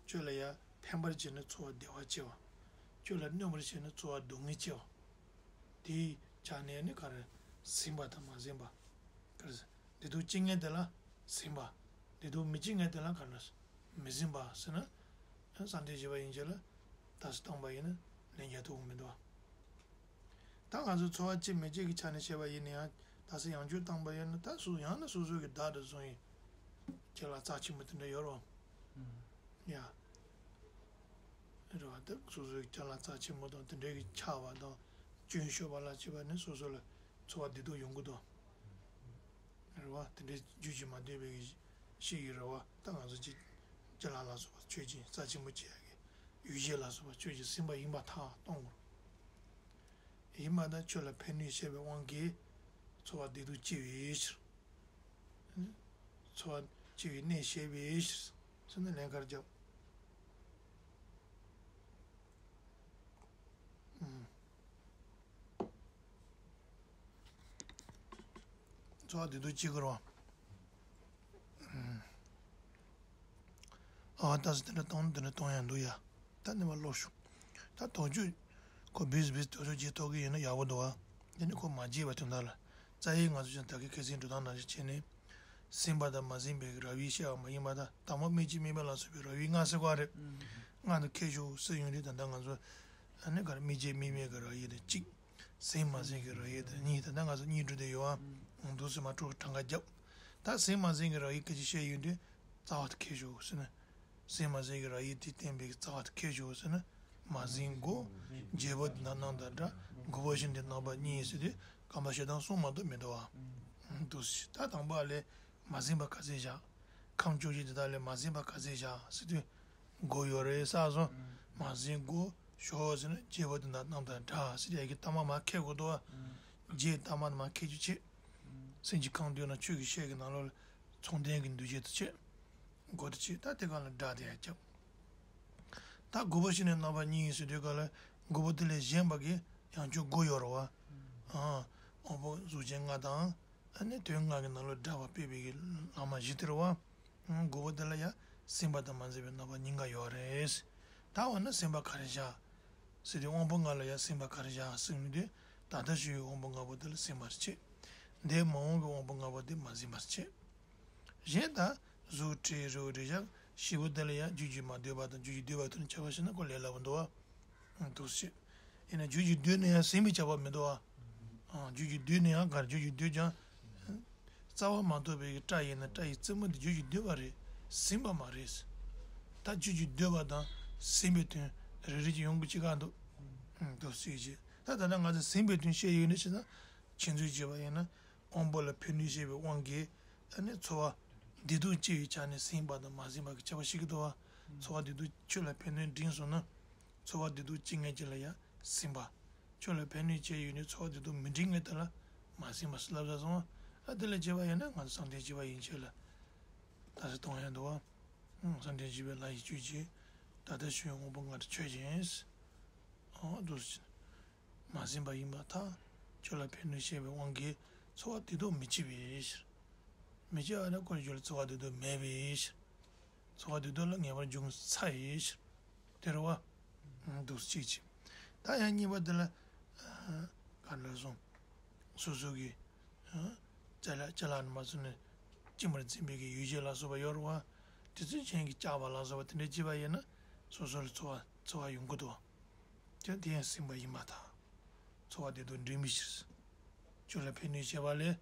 ཆོས་ལ་ཡ་ཕན་པར་བྱས་ན་ཚོར་བ་བདེ་བ་སྐྱེ་བ། ཆོས་ལ་གནོད་པར་བྱས་ན་ཚོར་བ་སྡུག་བསྔལ་སྐྱེ་བ། དེའི་ཆ་ནས་ནི་ག་རེ། ཟིན་པ་དང་མ་ཟིན་པ། ག་རེ། བདེ་སྡུག་སྐྱེ་མཁན་དེ་ལ་ཟིན་པ། བདེ་སྡུག་མི་སྐྱེ་མཁན་དེ་ལ་ག་རེ། མི་ཟིན་པ་ཟེར་ན། བསམ་གཏན་བཞི་པ་ཡན་ཆད་ལ་ད་སུ་བཏང་པ་ཡིན་ན་ལན་རྒྱག་ཐུབ་ཀྱི་མི་འདུག་བ། ད་ང་ཚོ་ཚོར་བ་སྐྱེད་མི་སྐྱེད་ཀྱི་ཆ་ནས་བཤད་པ་ཡིན་ན་ཡང་ད་སེ་ཡང་བསྐྱར་བཏང་པ་ཡིན་ན་ད་སུ་ཡང་ན་སོ་སོ་གི་བདག་ཏུ་བཟུང་ཡིན། ཁྱེད་ལ་རྩ་ཆེན་པོ་དེ་འདྲ་ཡོད་རོ། ཡ། རེད་བ། ད་སོ་སོའི་ཁྱེད་ལ་རྩ་ཆེན་པོ་དང་དེ་འདྲའི་གི་ཆགས་པ་དང་སྐྱོན་ཤོར་བ་ལ་བྱེད་པ་ནི་སོ་སོ་ལ་ཚོར་བ་བདེ་སྡུག་ཡོང་གི་འདུག་རེད་བ། དེ་འདྲའི་རྒྱུད་ཀྱིས་མ་འདོད་པའི་གི་ཤེས་ཀྱི་རེད་བ། ད་ང་ཚོ་ཅིག་ཅ་ལག་ལ་སོགས་པ་ཆོས་ཅན་རྩ་ཆེན་པོ་བྱེད་ཡ་གི་ཡུལ་ཅན་ལ་སོགས་པ་ཆོས་ཅན་ཟིན་པ་ཡིན་པར་ཐག་གཏོང་དགོས། ཡིན་པ་དང་ཆོས་ལ་ཕན་གནོད་བཤད་པའི་དབང་གིས་ཚོར་བ་བདེ་སྡུག་སྐྱེ་བའི་ཕྱིར། ཚོར་བ་སྐྱེ་བའི་གནས་བཤད་པའི་ཕྱིར། ཟེར་ན་ལན་ག་རེ་རྒྱབ། ཨུམ། ཚོར་བ་བདེ་སྡུག་གཅིག་གི་རེད་བ། ཨུམ། ཨ་ད་ཟེར་དེ་འདྲ་གཏོང་དེ་འདྲ་གཏོང་ཡ་འདུག་ཡ། ད་ནི་མ་ཀློག་ཤོག་ད་དོགས་གཅོད་ཁོ་བིས་བིས་དོགས་གཅོད་བྱེད་ཐུབ་ཀྱི་ཡོད་ན་ཡག་པོ་འདུག་བ། དེ་ནི་ཁོ་མ་བརྗེད་པ་དོན་དག་ལ། རྩ་ཡིག་ང་ཚོ་ཅང་ད་གི་ཁ་སང་འགྲོ་སྟངས་ནང་བཞིན་བྱས་ནས། ཟིན་པ་དང་མ་ཟིན་པའི་རབ་དབྱེ་བཤད་པ་མ་ཡིན་པ་དང་དང་པོ་དམིགས་བཅས་དམིགས་མེད་ལ་སོགས་པའི་རབ་དབྱེ་ལྔ་ཟེར་བ་རེད། ལྔ་དང་ཁྱད་ཆོས་ཟེར་ཡོང་དུས་ད་ལྟ་ང་ཚོ་ཨ་ནི་ག་རེ་དམིགས་བཅས་དམིགས་མེད་ཀྱི་རབ་དབྱེ་དང་གཅིག་ཟིན་མ་ཟིན་གྱི་རབ་དབྱེ་དང་གཉིས། ད་ལྟ་ང་ཚོ་གཉིས་འགྲོ་བསྡད་ཡོད་ཨ། འདུག་སེ་མ་འགྲོ་གྲངས་ཀ་བརྒྱབ། ད་ཟིན་མ་ཟིན་གྱི་རབ་དབྱེ་སྐད་ཆ་བཤད་ཡོང་དུས་རྩ་བ་དང་ཁྱད་ཆོས་ཟེར་ན། ཟིན་མ་ཟིན་གྱི་རབ་དབྱེ་དེ་བསྟན་པའི་རྩ་བ་དང་ཁྱད་ཆོས་ཟེར་ན། མ་ཟིན་དགོས། བརྗེད་པ་འདི་དག་རྣམས་དང་འདྲ། འགོག་པ་བཞི་ནི་རྣམ་པ་གཉིས་ཟེར་དུས་རྐང་པ་བཞི་དང་གསུམ་མ་གཏོགས་མི་འདུག་བ། འདུག་སེ་ད་དང་པོ་ལས་མ་ཟིན་པ་ག་ཚད་བཞག་ཁམས་བཅུ་བཞི་དེ་དག་ལས་མ་ཟིན་པ་ག་ཚད་བཞག་ཟེར་དུས། དགུ་ཡོད་རེད་བསམ་སོང་། མ་ཟིན་དགུ་ཞོག་ཟེར་ན་བརྗེད་པ་འདི་དག་རྣམས་དང་འདྲ་ཟེར་ཡ་གི་གཏའ་མ་མར་འཁྱེར་དགོས་འདུག་བ། བརྗེད་གཏའ་མ་མར་འཁྱེར་རྒྱུ་བྱེད། སེམས་ཀྱི་ཁམས་བསྡུས་ན་ཆོས་ཀྱི་ཤེས་ཀྱི་ནང་ལོགས་ལ་མཚུངས་ལྡན་གྱི་འདུ་བྱེད་དུ་བྱེད། དགོས་དུ་བྱེད་ད་དེ་ག་ལ་སྒྲ་དེ་ཡང་ཁྱབ། ད་འགོག་པ་བཞི་ནི་རྣམ་པ་གཉིས་ཟེར་དུས་ག་ལ་འགོག་པ་དེ་ལས་གཞན་པ་གི་ཡང་ཆོས་དགུ་ཡོད་རེད་བ། ཨ། དབང་པོ་གཟུགས་ཅན་ལྔ་དང་། ཨ་ནི་དོན་ལྔ་གི་ནང་ལ་སྒྲ་བ་སྤེལ་བའི་གི་ལམ་བཞི་དེ་རེད་བ། འགོག་པ་དེ་ལ་ཡང་ཟིན་པ་དང་མ་ཟིན་པའི་རྣམ་པ་གཉིས་ཀ་ཡོད་རེད། ད་འོ་ན་ཟིན་པ་ག་རེ་བཞག་ཟེར་དུས་དབང་པོ་ལྔ་ལ་ཡང་ཟིན་པ་ག་རེ་བཞག་ཟེར་མི་དུས་ད་ལྟ་ཞུ་བའི་དབང་པོ་ལྔ་པོ་དེ་ལ་ཟིན་པར་བྱེད། འདས་མ་འོངས་ཀྱི་དབང་པོ་ལྔ་པོ་དེ་མ་ཟིན་པར་བྱེད། གཞན་ད་གཟུགས་དྲི་རོ་རེག་བྱ་བཞི་པོ་དེ་ལ་ཡང་རྒྱུད་ཀྱིས་མ་བསྡུས་པ་དང་རྒྱུད་ཀྱིས་བསྡུས་པ་དེ་ནི་ཁྱབ་པ་ཞིག་ན་ཁོ་ལས་སླ་པོ་འདུག་བ། འདུག་སེ། ཡིན་ན་རྒྱུད་ཀྱིས་བསྡུས་ན་ཡང་ཟིན་པའི་ཁྱབ་པ་མི་འདུག་བ། རྒྱུད་ཀྱིས་བསྡུས་ན་ཡང་ག་རེ་རྒྱུད་ཀྱིས་བསྡུས་ཀྱང་། རྩ་བ་མ་གཏོགས་པའི་སྒྲ་ཡིན་ན་སྒྲ་ཡི་རྩེ་མོ་འདི་རྒྱུད་ཀྱིས་བསྡུས་པ་རེད། ཟིན་པ་མ་རེད། ད་རྒྱུད་ཀྱིས་བསྡུས་པ་དང་ཟིན་པའི་དོན་རེ་རེ་ཅིག་ཡོང་གི་ཅི་ག་འདུག་འདུག་སེ་བྱས། ད་ད་ལྟ་ང་ཚོ་ཟིན་པའི་དོན་བཤད་ཡོད་ནི་ཞེ་ན། ཁྱེད་ཚོས་བྱས་པ་ཡིན་ན། དབང་པོ་ལ་ཕན་གནོད་བྱེད་པའི་དབང་གིས་ཨ་ནི་ཚོར་བ་བདེ་སྡུག་སྐྱེ་བའི་ཆ་ནས་ཟིན་པ་དང་མ་ཟིན་པ་གི་ཁྱད་པར་ཤེས་ཀྱི་འདུག་བ། ཚོར་བ་བདེ་སྡུག་ཁྱོད་ལ་ཕན་གནོད་འབྱིན་སོང་ན། ཚོར་བ་བདེ་སྡུག་སྐྱེ་མཁན་ཅིག་ལ་ཡང་ཟིན་པ། ཁྱོད་ལ་ཕན་གནོད་བྱས་ཡོད་ནས་ཚོར་བ་བདེ་སྡུག་མི་འབྱིན་མཁན་དེ་ལ་མ་ཟིན་པ་ཟེར་ལབ་ས་སོང་བ། ཨ་དེ་ལ་བྱས་པ་ཡིན་ན་ང་ཚོ་བསམ་གཏན་བྱས་པ་ཡིན་ཆེད་ལ། ད་ཟེར་གཏོང་ཡ་འདུག་བ། བསམ་གཏན་བྱས་པའི་ལ་ཡི་བཅུད་ཀྱིས། ད་ལྟ་ཞུ་བའི་དབང་པོ་ལྔ་དེ་ཆོས་ཅན། ཨོ་འདུག་སེ། མ་ཟིན་པ་ཡིན་པར་ཐལ། ཁྱོད་ལ་ཕན་གནོད་བྱེད་པའི་དབང་གིས་ཚོར་བ་བདེ་སྡུག་མི་སྐྱེ་བའི་ཕྱིར། མི་སྐྱེ་བ་ནི་ཁོ་རང་རྒྱུད་ལ་ཚོར་བ་བདེ་སྡུག་མེད་པའི་ཕྱིར། ཚོར་བ་བདེ་སྡུག་ལ་ངེས་པར་འབྱུང་ཚར་བའི་ཕྱིར། དེ་རེད་བ། འདུག་སེ་གཅིག་བྱས། ད་ཡང་གཉིས་པ་དེ་ལ། ག་རེ་ལབ་སོང་། སོ་སོ་གི། ཅ་ལག་ཅ་ལག་ནས་མ་བཟུང་ནས་སྐྱེད་མར་འཛིན་པའི་གི་ཡུལ་ཅན་ལ་སོགས་པ་ཡོད་རེད་བ། དེ་ཚོའི་རྐྱེན་གྱིས་བསྐྱབས་པ་ལ་སོགས་པ་དེ་འདྲ་བྱས་པ་ཡིན་ན། སོ་སོ་ལ་ཚོར་བ་ཚོར་བ་ཡོང་གི་འདུག་བ། ཀྱང་དེ་ཡང་ཟིན་པ་ཡིན་པར་ཐལ། ཚོར་བ་བདེ་སྡུག་འབྲིང་བའི་ཕྱིར། ཁྱོད་ལ་ཕན་གནོད་བྱེད་པ་ལས།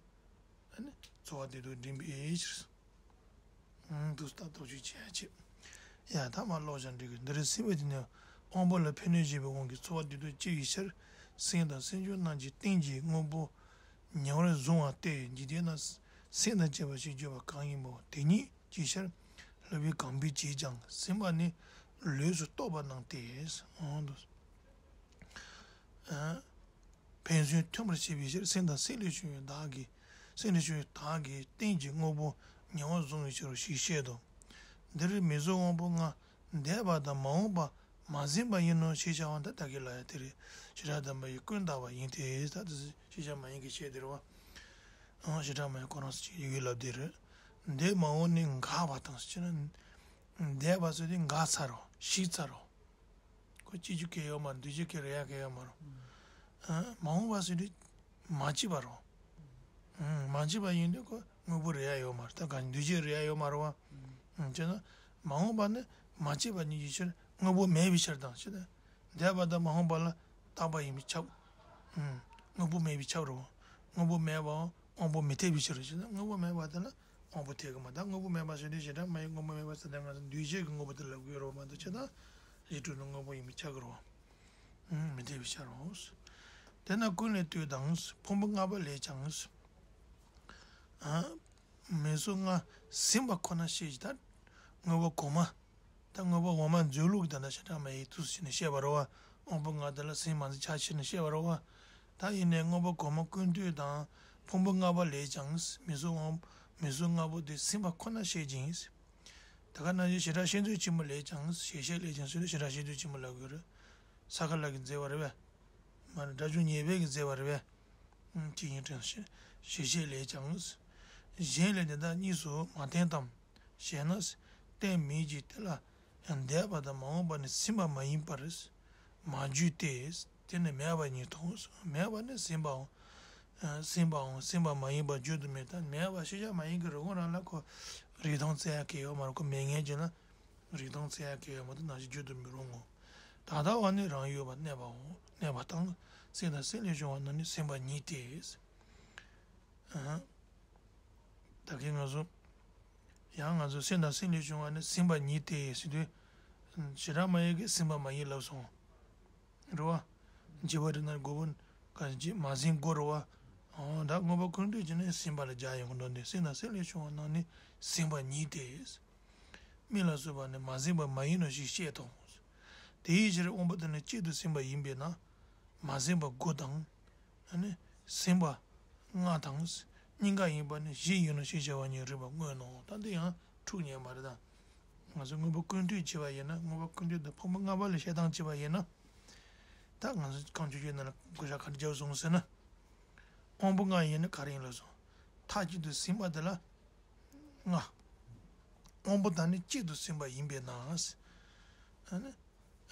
ཨ་ནི་ཚོར་བ་བདེ་སྡུག་འབྲིང་བའི་ཕྱིར། འདུག་སེ་ལྟ་རྟོག་ཅིག་བྱེད་ཡ་བྱེད། ཡ་ད་མར་ཀློག་བྱ་འགྲིག་གི། འདིར་ཟིན་པ་དེ་ནི་དབང་པོ་ལ་ཕན་གནོད་བྱེད་པའི་དབང་གིས་ཚོར་བ་བདེ་སྡུག་སྐྱེ་བའི་ཕྱིར། སེམས་དང་སེམས་བྱུང་རྣམས་ཀྱི་རྟེན་གྱི་དངོས་པོ་ཉེ་བར་བཟུང་བ་སྟེ། འཇིག་རྟེན་ན་སེམས་དང་བཅས་པ་ཞེས་བརྗོད་པ་གང་ཡིན་པའོ། དེ་ཉིད་ཀྱི་ཕྱིར་ལྷག་པའི་གང་འབད་བྱས་ཀྱང་ཟིན་པ་ནི་ལོས་སུ་རྟོགས་པ་རྣམས་ཏེ། འོ་འདུག་ཨ། ཕན་ཚུན་མཐུན་པར་བྱེད་པའི་ཕྱིར་སེམས་དང་སེམས་ལས་བྱུང་བའི་བདག་གི། སེམས་ལས་བྱུང་བའི་བདག་གི་རྟེན་གྱི་དངོས་པོ་ཉེ་བར་བཟུང་བའི་ཕྱིར་རོ་ཞེས་བཤད་དོ། འདིར་མིང་གཟུགས་དབང་པོ་ལྔ་འདས་པ་དང་མ་འོངས་པ་མ་ཟིན་པ་ཡིན་ནོ་ཞེས་བྱ་བ་འདི་བདག་གི་ལ་ཡང་དེ་རེད། བྱེ་བྲག་སྡོམ་པ་ཡིས་ཀུན་བཏགས་པ་ཡིན་ཏེ། ད་དེ་ཞེས་བྱ་མ་ཡིན་གྱི་ཞེས་དེ་རེད་བ། ཨང་བྱེ་བྲག་སྨྲ་བའི་ཁོ་རང་ཚོ་ཅིག་ཡོད་ལབ་དེ་རེད། འདས་མ་འོངས་ནི་འགགས་པ་དང་ཟེར་ན། འདས་པ་ཟེར་དུས་འགགས་ཚར་རོ་ཞིག་ཚར་རོ། ཁོ་སྐྱེ་རྒྱུ་གལ་ཡོད་མ་རེད། འདུས་རྒྱུ་གལ་རེད་ཡ་གལ་ཡོད་མ་རེད། ཨ། མ་འོངས་པ་ཟེར་དུས་མ་སྐྱེས་པ་རེད། ཨ། མ་སྐྱེས་པ་ཡིན་དུས་ཁོ་དངོས་པོ་རེད་ཡ་ཡོད་མ་རེད། ད་གང་འདུས་བྱས་རེད་ཡ་ཡོད་མ་རེད་བ། ཨ། བྱས་ན་མ་འོངས་པ་ནི་མ་སྐྱེས་པ་ཉིད་ཀྱི་ཕྱིར་དངོས་པོ་མེད་པའི་ཕྱིར་དང་ཞེས་ན། འདས་པ་དང་མ་འོངས་པ་ལ་བཏགས་པ་ཡིན་པས་ཁྱབ། ཨ། དངོས་པོ་མེད་པས་ཁྱབ་རེད་བ། དངོས་པོ་མེད་པའང་དབང་པོ་མི་འཐད་པའི་ཕྱིར་ཞེ་ན། དངོས་པོ་མེད་པ་དེ་ལ་དབང་པོ་འཐད་ཀྱི་མ། ད་དངོས་པོ་མེད་པ་ཟེར་དུས་བྱེ་བྲག་སྨྲ་བའི་དངོས་པོ་མེད་པ་ཟེར་ཏེ་ང་ཚོ་འདུས་བྱས་ཀྱི་དངོས་པོ་དེ་ལབ་ཀྱི་ཡོད་རེད་བ། མ་གཏོགས་ཕྱི་དང་རིགས་དྲུག་ནི་དངོས་པོ་ཡིན་པས་ཁྱབ་ཀྱི་རེད་བ། ཨང་མི་འཐད་པའི་ཕྱིར་རོ། དེས་ན་ཀུན་ལས་བཏུས་དང་ཕུང་པོ་ལྔ་པ་ལས་ཀྱང་། ཨ། མིང་གཟུགས་ལྔ་ཟིན་པ་ཁོ་ན་བཤད་ཀྱི། ད་དངོས་པོ་གོང་མ། ད་དངོས་པོ་འོག་མ་མཛོད་ལུགས་ཀྱི་ད་ལྟ་བྱེ་བྲག་སྨྲ་བའི་ཐུགས་སུ་ཆུད་ནས་བཤད་པ་རེད་བ། དབང་པོ་ལྔ་དེ་ལ་ཟིན་མ་ཟིན་ཆ་ཕྱེ་ནས་བཤད་པ་རེད་བ། ད་ཡིན་ནའི་དངོས་པོ་གོང་མ་ཀུན་བཏུས་དང་ཕུང་པོ་ལྔ་པ་ལས་ཀྱང་མིང་གཟུགས་དབང་མིང་གཟུགས་ལྔ་པོ་དེ་ཟིན་པ་ཁོ་ན་བཤད་ཅིང་། ད་ ད་ག་ནང་བཞིན་བྱེ་བྲག་ཤེས་འདོད་ཆེན་པོ་ལས་ཀྱང་། ཞེས་བཤད་ལས་ཀྱང་ཟེར་དུས་བྱེ་བྲག་ཤེས་འདོད་ཆེན་པོ་ལབ་དགོས་རེད། ས་ཁ་ལ་གི་མཛད་པ་རེད་པས། མ་ནི་སྒྲ་བྱུང་ཉེར་སྦས་ཀྱི་མཛད་པ་རེད་པས། ཅི་ཡིན་དྲན་ཞེས་བཤད་ལས་ཀྱང་། གཞན་ལས་དེ་དག་གཉིས་སུ་མ་བསྟན་ཏམ། ཞེ་ན། བསྟན་མིན་གྱི་དེ་ལ་འདས་པ་དང་མ་འོངས་པ་ནི་ཟིན་པ་མ་ཡིན་པར་མ་བརྗོད་དེ། དེ་ནི་མེད་པ་ཉིད་དོ། མེད་པ་ནི་ཟིན་པའང་ཟིན་པའང་ཟིན་པ་མ་ཡིན་པར་བརྗོད་དུ་མེད། ད་མེད་པ་ཤེས་བྱ་མ་ཡིན་གྱི་རི་བོང་རང་ལ་ཁོ་རིགས་མཐོང་བཙལ་ཡག་གི་ཡོད་མ་རེད། ཁོ་མེད་མཁན་ཅིག་ལ་རིགས་མཐོང་བཙལ་ཡག་གི་ཡོད་མ་གཏོགས་ནང་བཞིན་བརྗོད་དུ་མི་རུང་ངོ་། ད་ལྟ་བ་ནི་རང་ཡོད་པར་གནས་པའོ། གནས་པ་དང་། སེམས་དང་སེམས་ལས་བྱུང་བ་རྣམས་ནི་ཟིན་པ་ཉིད་དེ། ཨ། ད་གིན་ང་ཚོ་ཡང་ང་ཚོ་སེམས་དང་སེམས་ལས་བྱུང་བ་ནི་ཟིན་པ་ཉིད་དེ་ཟེར་དུས། བྱེ་བྲག་སྨྲ་བས་ཀྱིས་ཟིན་པ་མ་ཡིན་ལབ་སོང་། རེད་བ། བྱས་པ་དེ་ན་དགོས་པ་ག་ཅིག་མ་ཟིན་དགོས་རེད་བ། འོ་ད་མངོན་པ་ཀུན་བཏུས་ཀྱིས་ནི་ཟིན་པ་ལ་སྦྱར་ཡོང་གི་འདུག་འདི། སེམས་དང་སེམས་ལས་བྱུང་བ་རྣམས་ནི་ཟིན་པ་ཉིད་དེ། མིག་ལ་སོགས་པ་ནི་མ་ཟིན་པ་མ་ཡིན་ནོ་ཞེས་བཤད་དོ། དེའི་ཕྱིར་དབང་པོ་དེ་ནི་གཅིག་ཏུ་ཟིན་པ་ཡིན་པས་ན། མ་ཟིན་པ་དགུ་དང་། ཨ་ནི་ཟིན་པ་ལྔ་དང་། གཉིས་ཀ་ཡིན་པ་ནི་བཞི་ཡིན་ནོ་ཞེས་བྱ་བ་ཉིད་རིགས་པ་དངོས་ནོ། ད་འདི་ཡང་འཁྲུག་ཉེ་མ་རེད་ད། ང་ཚོ་མངོན་པ་ཀུན་བཏུས་བྱས་པ་ཡིན་ན། མངོན་པ་ཀུན་བཏུས་དང་ཕུང་པོ་ལྔ་པ་ལ་བཤད་སྟངས་བྱས་པ་ཡིན་ན། ད་ང་ཚོ་ཁམས་བཅུ་བཞི་ནང་ལ་བགོ་བཤའ་ག་རེ་རྒྱབ་སོང་ཟེར་ན། དབང་པོ་ལྔ་ཡིན་ན་ག་རེ་ཡིན་ལབ་སོང་། མཐའ་གཅིག་ཏུ་ཟིན་པ་དེ་ལ་ལྔ། དབང་པོ་དང་ནི་གཅིག་ཏུ་ཟིན་པ་ཡིན་པས་ན། ཨ་ནི་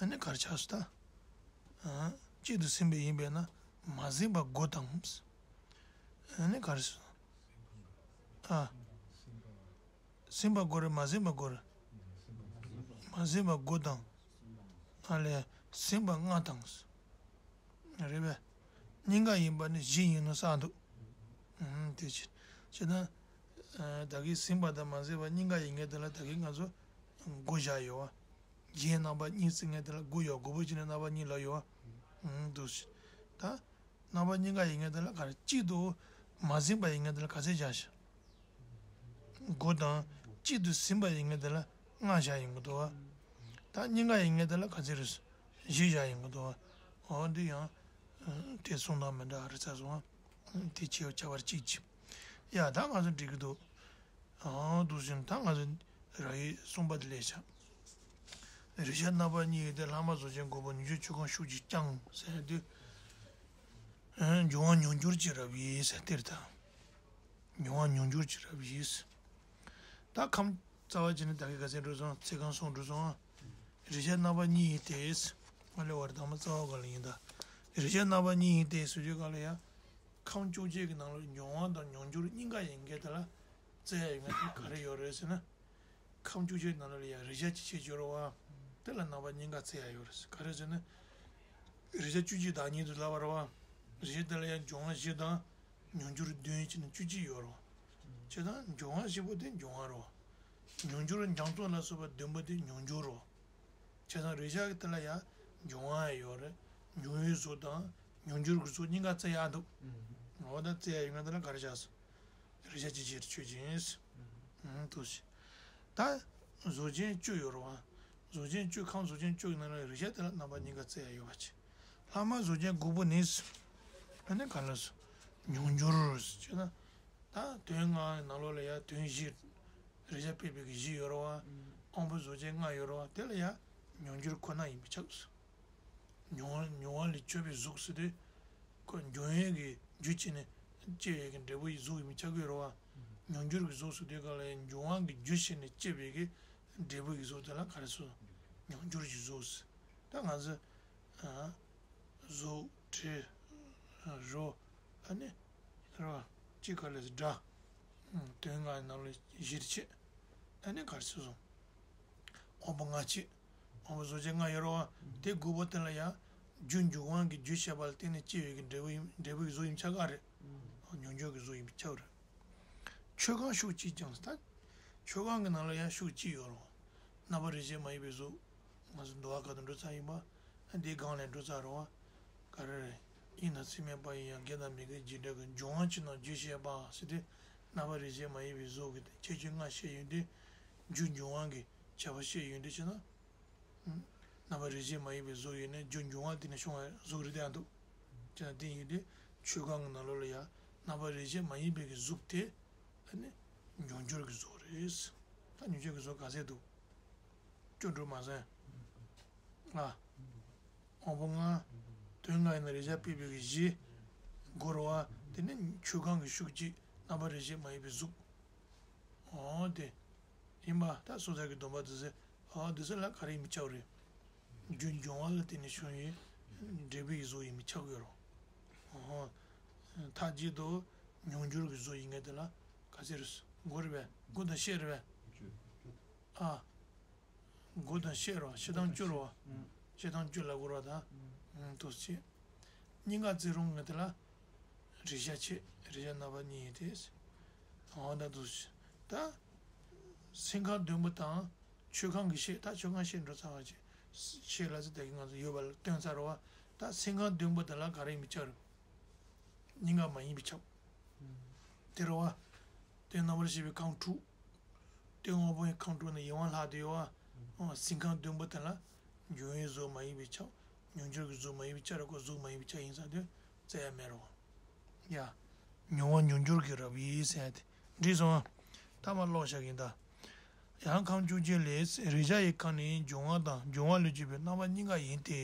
ཨ་ནི་ག་རེ་ཆགས་སོང་ད། ཨ། གཅིག་ཏུ་ཟིན་པ་ཡིན་པས་ན་མ་ཟིན་པ་དགུ་དང་། ཨ་ནི་ག་རེ་སོང་། ཨ། ཟིན་པ་དགུ་རེད། མ་ཟིན་པ་དགུ་རེད། མ་ཟིན་པ་དགུ་དང་། ཨ་ལས་ཟིན་པ་ལྔ་དང་། རེད་པས། གཉིས་ཀ་ཡིན་པ་ནི་བཞི་ཡིན་ནོ་བསམ་འདུག་ཨུམ། དེ་ཅི། ཅི་ན། ཨ། ད་གིན་ཟིན་པ་དང་མ་ཟིན་པ་གཉིས་ཀ་ཡིན་མཁན་དེ་ལ་ད་གིན་ང་ཚོ་དགུ་བཞག་ཡོད་བ། རྗེས་རྣམ་པ་གཉིས་ཟེར་མཁན་དེ་ལ་དགུ་ཡོད། དགུ་པོ་ཅི་ནས་རྣམ་པ་གཉིས་ལ་ཡོད་བ། ཨུམ། འདུག་སེ། ད། རྣམ་པ་གཉིས་ཀ་ཡིན་མཁན་དེ་ལ་ག་རེ་གཅིག་ཏུ་མ་ཟིན་པ་ཡིན་མཁན་དེ་ལ་ག་ཚད་བཞག་ཤག་དགུ་དང་། གཅིག་ཏུ་ཟིན་པ་ཡིན་མཁན་དེ་ལ་ལྔ་བཞག་ཡོང་གི་འདུག་བ། ད་གཉིས་ཀ་ཡིན་མཁན་དེ་ལ་ག་ཚད་རེད། བཞི་བཞག་ཡོང་གི་འདུག་བ། འོ་འདི་ཡང་། ཨ། དེ་གསུང་སྟངས་མི་འདྲ་བ་རེད་ཚར་སོང་ང་། དེ་ཆེ་བ་ཆ་བར་གཅིག་ཅིག་ཡ་ད་ང་ཚོ་འགྲིག་གི་འདུག་ཨང་། འདུག་སེ་ད་ང་ཚོ་ར་ཡི་གསུངས་པ་དེ་ལས་བྱ། རེག་བྱ་རྣམ་པ་གཉིས་ཡོད་དེ། ལྷག་མ་གཟུགས་ཅན་དགུ་པོ་མྱོང་བྱེད་ཆོས་ཁམས་ཤུགས་ཀྱིས་ཀྱང་ཟེར་དུས། ཨ། འབྱུང་བ་མྱོང་འགྱུར་གྱི་རབ་དབྱེ་ཟེར་དེ་རེད་ད། འབྱུང་བ་མྱོང་འགྱུར་གྱི་རབ་དབྱེ་ཟེར། ད་ཁམས་རྩ་བ་བྱས་ནས་ད་གིན་ག་ཚད་འགྲོ་སོང་། ཚིག་རྐང་གསུམ་འགྲོ་སོང་ཨ། རེག་བྱ་རྣམ་པ་གཉིས་ཡོད་དེ། ང་ལས་བར་དང་པོ་རྩ་བ་ག་ལ་ཡིན་ད། རེག་བྱ་རྣམ་པ་གཉིས་ཡོད་དེ་ཟེར་དུས་ག་ལ་ཡ། ཁམས་བཅོ་བརྒྱད་ཀྱི་ནང་ལ་འབྱུང་བ་དང་མྱོང་འགྱུར་གཉིས་ཀ་ཡིན་མཁན་དེ་ལ་བཙལ་ཡ་ཡོད་མཁན་དེ་ག་རེ་ཡོད་རེད་ཟེར་ན། ཁམས་བཅོ་བརྒྱད་ནང་ལ་ཡང་རེག་བྱ་ཅིག་བྱེད་ཀྱི་ཡོད་རེད་བ། དེ་ལ་རྣམ་པ་གཉིས་ཀ་བཙལ་ཡ་ཡོད་རེད། ག་རེ་ཟེར་ན། རེག་བྱ་བཅུ་གཅིག་བདག་ཉིད་དུ་ལབ་པ་རེད་བ། རེག་བྱ་དེ་ལ་ཡང་འབྱུང་བ་བཞི་དང་མྱོང་འགྱུར་བདུན་བྱས་ནས་བཅུ་གཅིག་ཡོད་རེད་བ། བྱས་ཙང་འབྱུང་བ་བཞི་པོ་དེ་འབྱུང་བ་རེད་བ། མྱོང་འགྱུར་འཇམ་ཏོག་ལ་སོགས་པ་བདུན་པོ་དེ་མྱོང་འགྱུར་རེད་བ། བྱས་ཙང་རེག་བྱ་གི་དེ་ལ་ཡང་འབྱུང་བ་ཡང་ཡོད་རེད། འབྱུང་བའི་གཟུགས་དང་མྱོང་འགྱུར་གྱི་གཟུགས་གཉིས་ཀ་བཙལ་ཡ་འདུག་འོ་ད་བཙལ་ཡ་ཡོད་མཁན་དེ་ལ་ག་རེ་བྱ་ཟེར། རེག་བྱ་ཅིག་བྱེད་ཆོས་ཅན། ཨང་། འདུག་སེ། ད་གཟུགས་ཅན་བཅུ་ཡོད་རེད་བ། གཟུགས་ཅན་བཅུ། ཁམས་གཟུགས་ཅན་བཅུ་ཡི་ནང་ལ་རེག་བྱ་དེ་ལ་རྣམ་པ་གཉིས་ཀ་བཙལ་ཡ་ཡོད་པ་བྱས། ལྷག་མ་གཟུགས་ཅན་དགུ་པོ་ནི། ཨ་ནི་ག་ལ་སོ། མྱོང་འགྱུར་ཟེར་ན། ད་དོན་ལྔ་ནང་ལོགས་ལ་ཡ་དོན་བཞི། རེག་བྱ་ཕལ་པའི་གི་བཞི་ཡོད་རེད་བ། དབང་པོ་གཟུགས་ཅན་ལྔ་ཡོད་རེད་བ། དེ་ལ་ཡ་མྱོང་འགྱུར་ཁོ་ན་ཡིན་པས་ཁྱབ་སོང་། མྱོང་བ་མྱོང་བ་ལས་གྱུར་པའི་གཟུགས་ཟེར་དུས། ཁོ་འབྱུང་བའི་གི་རྒྱུ་བྱས་ནས་སྐྱེ་བའི་གི་འབྲས་བུ་ཡི་གཟུགས་ཡིན་པས་ཁྱབ་ཀྱི་ཡོད་རེད་བ། མྱོང་འགྱུར་གྱི་གཟུགས་ཟེར་དུས་ག་ལ་ཡང་འབྱུང་བ་གི་རྒྱུ་བྱས་ནས་སྐྱེ་བའི་གི་འབྲས་བུ་ཡི་གཟུགས་དེ་ལ་ག་རེ་ཟེར། མྱོང་འགྱུར་གྱི་གཟུགས་ཟེར། ད་ང་ཚོ། ཨ། གཟུགས། དྲི། རོ། ཨ་ནི། རེད་བ། གཅིག་ག་ལ་སྒྲ། དོན་ལྔ་ནང་ལ་གཞིར་བྱས། ཨ་ནི་ག་རེ་ཟེར་སོང་། དབང་པོ་ལྔ་བྱས། དབང་པོ་གཟུགས་ཅན་ལྔ་ཡོད་རེད་བ། དེ་དགུ་པོ་དེ་ལ་ཡང་རྒྱུ་འབྱུང་བ་གི་རྒྱུ་བྱས་པ་ལ་བརྟེན་ནས་སྐྱེ་བའི་གི་འབྲས་བུ་ཡིན། འབྲས་བུ་གི་གཟུགས་ཡིན་པས་ཁྱབ་ག་རེད། མྱོང་འགྱུར་གི་གཟུགས་ཡིན་པས་ཁྱབ་རེད། ཆོས་ཁམས་ཤུགས་གཅིག་ཀྱང་ཟེར། ད་ཆོས་ཁམས་ཀྱི་ནང་ལ་ཡང་ཤུགས་གཅིག་ཡོད་རེད་བ། རྣམ་པར་རིག་བྱེད་མ་ཡིན་པའི་གཟུགས། ང་ཚོ་འདུལ་བ་ཁ་ཐུག་འགྲོ་ཚར་ཡིན་པ། འདིའི་སྒང་ལ་འགྲོ་ཚར་རེད་བ། ག་རེ་རེད། དབྱིངས་དང་མཚན་མེད་པ་ཡིན་ཡང་། དགེ་དང་མི་དགེ་རྒྱུ་འབྲས་ཀྱི། འབྱུང་བ་ཕྱིར་ན་རྒྱུ་བཤད་པ་ཟེར་དུས། རྣམ་པར་རིག་བྱེད་མ་ཡིན་པའི་གཟུགས་ཀྱི་ཁྱད་ཆོས་ལྔ་བཤད་ཡོང་དུས། རྒྱུ་འབྱུང་བ་གི་ཁྱད་པར་བཤད་ཡོང་དུས་བྱས་ན། རྣམ་པར་རིག་བྱེད་མ་ཡིན་པའི་གཟུགས་ཡོད་ནས་རྒྱུ་འབྱུང་བ་དེ་ནས་བྱུང་བའི་གཟུགས་རེད་དེ་ཨ་འདུག་ཅེ་ན་དེ་ཡིན་དུས་ཆོས་ཁམས་ཀྱི་ནང་ལོགས་ལ་ཡང་རྣམ་པར་རིག་བྱེད་མ་ཡིན་པའི་གི་གཟུགས་དེ་ཨ་ནི་མྱོང་འགྱུར་གྱི་གཟུགས་རེད། ད་མྱོང་འགྱུར་གྱི་གཟུགས་ག་ཚད་འདུག་བཅུ་འགྲོ་མ་ཟིན། ཨ། དབང་པོ་ལྔ། དོན་ལྔ་ཡིན་ན་རེག་བྱ་སྤེལ་བའི་གི་གཞི། སྒོ་རུ་བ། དེ་ནི་ཆོས་གང་གི་ཤུགས་ཀྱིས་རྣམ་པ་རེག་བྱེད་མ་ཡིན་པའི་གཟུགས། འོ་དེ། ཡིན་པ་ད་སོ་སོ་གི་སྡོམ་པ་དེ་ཚོ། འོ་དེ་ཚོ་ལ་ག་རེ་ཡིན་མི་ཆགས་རེད། རྒྱུ་འབྱུང་བ་ལ་བརྟེན་ནས་བྱུང་བའི་འབྲས་བུ་ཡི་གཟུགས་ཡིན་མི་ཆགས་ཡོད་རོ། འོ། མཐའ་གཅིག་ཏུ་མྱོང་འགྱུར་གྱི་གཟུགས་ཡིན་མཁན་དེ་ལ་ག་ཚད་རེད། སྒོ་རེད་པས། སྒོ་དང་ཤེས་རེད་པས། ཨ། སྒོ་དང་ཤེས་རོ། ཤེས་སྟངས་བཅུ་རོ། ཤེས་སྟངས་བཅུ་ལ་སྒོ་རོ་དང་། དུ་བྱེད། སྙིང་ག་བརྩི་རུང་ངེས་དེ་ལ། རེག་བྱ་ཆེ། རེག་བྱ་རྣམ་པ་གཉིས་ཡིན་ཏེ། འོ་ད་དུ་བྱེད། ད། སེམས་ཁམས་བདུན་པོ་དང་། ཆོས་ཁམས་ཀྱི་ཤེས། ད་ཆོས་ཁམས་ཤེས་འགྲོ་ཚར་བ་ཅིག་ཤེས་ལ་ཚེ་ད་གི་ང་ཚོ་ཡོད་པ་ལ་སྟོན་ཚར་རོ་བ། ད་སེམས་ཁམས་བདུན་པོ་དེ་ལ་ག་རེ་ཡིན་པའི་ཆ་རེད། སྙིང་ག་མ་ཡིན་པའི་ཆ། དེ་རེད་བ། དེ་རྣམ་པར་ཤེས་པའི་ཁམས་དྲུག་དེ་དབང་པོའི་ཁམས་དྲུག་ནས་ཡིད་དབང་ལྷག་དེ་ཡོད་བ། སེམས་ཁམས་བདུན་པོ་དེ་ལ། འབྱུང་བའི་གཟུགས་མ་ཡིན་པའི་ཆ། མྱོང་འགྱུར་གྱི་གཟུགས་མ་ཡིན་པའི་ཆ་རེད་ཁོ། གཟུགས་མ་ཡིན་པའི་ཆ་ཡིན་ས་དེ་བཙལ་ཡ་མེད་རོ། ཡ། མྱོང་བ་མྱོང་འགྱུར་གྱི་རབ་དབྱེ་ཟེར་ཡ་དེ། འགྲིག་སོང་ཨ། ཐ་མ་ཀློག་བཞག་གིན་ད། ཡང་ཁམས་བཅོ་བརྒྱད་ལས། རེག་བྱ་ཡི་ཁམས་ནི་འབྱུང་བ་དང་འབྱུང་བ་ལས་སྐྱེས་པའི་རྣམ་པ་གཉིས་ཀ་ཡིན་ཏེ།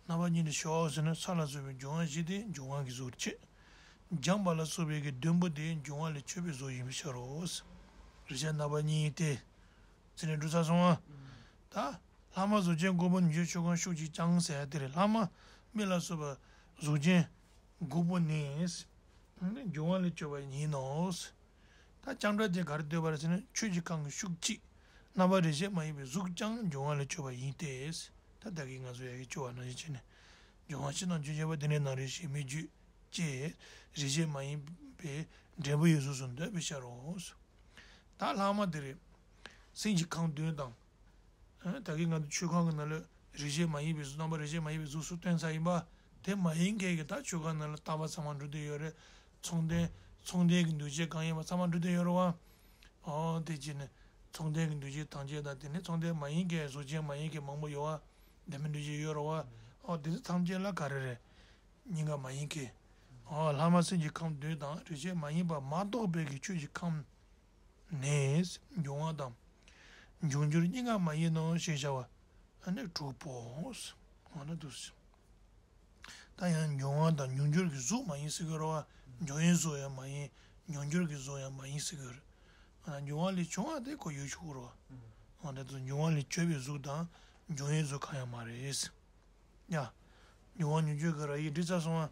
རྣམ་པ་གཉིས་ནི་ཞོག་ཟེར་ན་ས་ལ་སོགས་པའི་འབྱུང་བ་བཞི་དེ་འབྱུང་བ་གི་གཟུགས་ཆེ། སྦྱངས་པ་ལ་སོགས་པའི་གི་བདུན་པོ་དེ་འབྱུང་བ་ལས་སྐྱེས་པའི་གཟུགས་ཡིན་པའི་ཕྱིར་རོ། རེག་བྱ་རྣམ་པ་གཉིས་ཡིན་ཏེ། ཚེ་ནི་འགྲོ་ཚར་སོང་ཨ། ད། ལྷག་མ་གཟུགས་ཅན་དགུ་པོ་ནི་ཆོས་ཁམས་ཤུགས་ཀྱིས་ཀྱང་ཟེར་ཡ་དེ་རེད། ལྷག་མ་མིག་ལ་སོགས་པ་གཟུགས་ཅན་དགུ་པོ་ནི། འབྱུང་བ་ལས་སྐྱེས་པ་ཡིན་ནོ། ད་ཀྱང་སྒྲ་དེ་ག་རེ་འདོད་པ་རེད་ཟེར་ན་ཆོས་ཀྱི་ཁམས་ཀྱི་ཤུགས་ཀྱིས་རྣམ་པ་རེག་བྱེད་མ་ཡིན་པའི་གཟུགས་ཀྱང་འབྱུང་བ་ལས་སྐྱེས་པ་ཡིན་ཏེ། ད་ད་གིན་ང་ཚོ་ཡ་གི་སྐྱོ་བ་ནང་བཞིན་བྱས་ནས་འབྱུང་བ་སྤྱི་དང་རྒྱུན་ཆད་པ་དེ་ནས་ནང་རེག་བྱའི་མི་རྒྱུད་ཅེས་རེག་བྱེད་མ་ཡིན་པའི་འབྲས་བུ་ཡི་གཟུགས་སུ་འདོད་པའི་ཕྱིར་རོ། ད་ལྷག་མ་དེ་རེད། སེམས་ཀྱི་ཁམས་བདུན་དང་། ད་གིན་ང་ཚོ་ཆོས་ཁམས་ཀྱི་ནང་ལ་རེག་བྱེད་མ་ཡིན་པའི་གཟུགས། རྣམ་པ་རེག་བྱེད་མ་ཡིན་པའི་གཟུགས་སུ་སྟོན་ཚར་ཡིན་པ། དེ་མ་ཡིན་མཁན་གྱི་ད་ཆོས་ཁམས་ནང་ལ་རྟག་པ་ཚང་མ་འགྲོ་བསྡད་ཡོད་རེད། མཚུངས་ལྡན། མཚུངས་ལྡན་གྱི་འདུ་བྱེད་གང་ཡིན་པ་ཚང་མ་འགྲོ་བསྡད་ཡོད་རེད་བ། ཨོ་དེ་བྱས་ནས་མཚུངས་ལྡན་གྱི་འདུ་བྱེད་ཐམས་ཅད་དང་དེ་ནས་མཚུངས་ལྡན་མ་ཡིན་མཁན་གཟུགས་ཅན་མ་ཡིན་མཁན་མང་པོ་ཡོད་བ། ལྡན་མིན་འདུ་བྱེད་ཡོད་རེད་བ། ཨོ་དེ་ཚོ་ཐམས་ཅད་ལ་ག་རེ་རེད། གཉིས་ཀ་མ་ཡིན་མཁན། ཨོ་ལྷག་མ་སེམས་ཀྱི་ཁམས་བདུན་དང་རེག་བྱེད་མ་ཡིན་པ་མ་གཏོགས་པའི་གི་ཆོས་ཀྱི་ཁམས། ནས་འབྱུང་བ་དང་། འབྱུང་འགྱུར་གཉིས་ཀ་མ་ཡིན་ནོ་ཞེས་བྱ་བ། ཨ་ནི་དྲུག་པོ། འོ་ན་འདུག་སེ། ད་ཡང་འབྱུང་བ་དང་འབྱུང་འགྱུར་གྱི་གཟུགས་མ་ཡིན་ཟེར་གྱི་རེད་བ། འབྱུང་བའི་གཟུགས་ཡང་མ་ཡིན། མྱོང་འགྱུར་གྱི་གཟུགས་ཡང་མ་ཡིན་ཟེར་གྱི་རེད། ཨ་ན་འབྱུང་བ་ལས་བྱུང་བ་དེ་ཁོ་ཡོད་ཆོག་གི་རེད་བ། འོ་ན་འདུག་སེ་འབྱུང་བ་ལས་བྱུང་བའི་གཟུགས་དང་འབྱུང་བའི་གཟུགས་གང་ཡང་མ་རེད། ཡ། འབྱུང་བ་མྱོང་འགྱུར་གྱི་རབ་དབྱེ་འགྲིག་ཚར་སོང་ང་།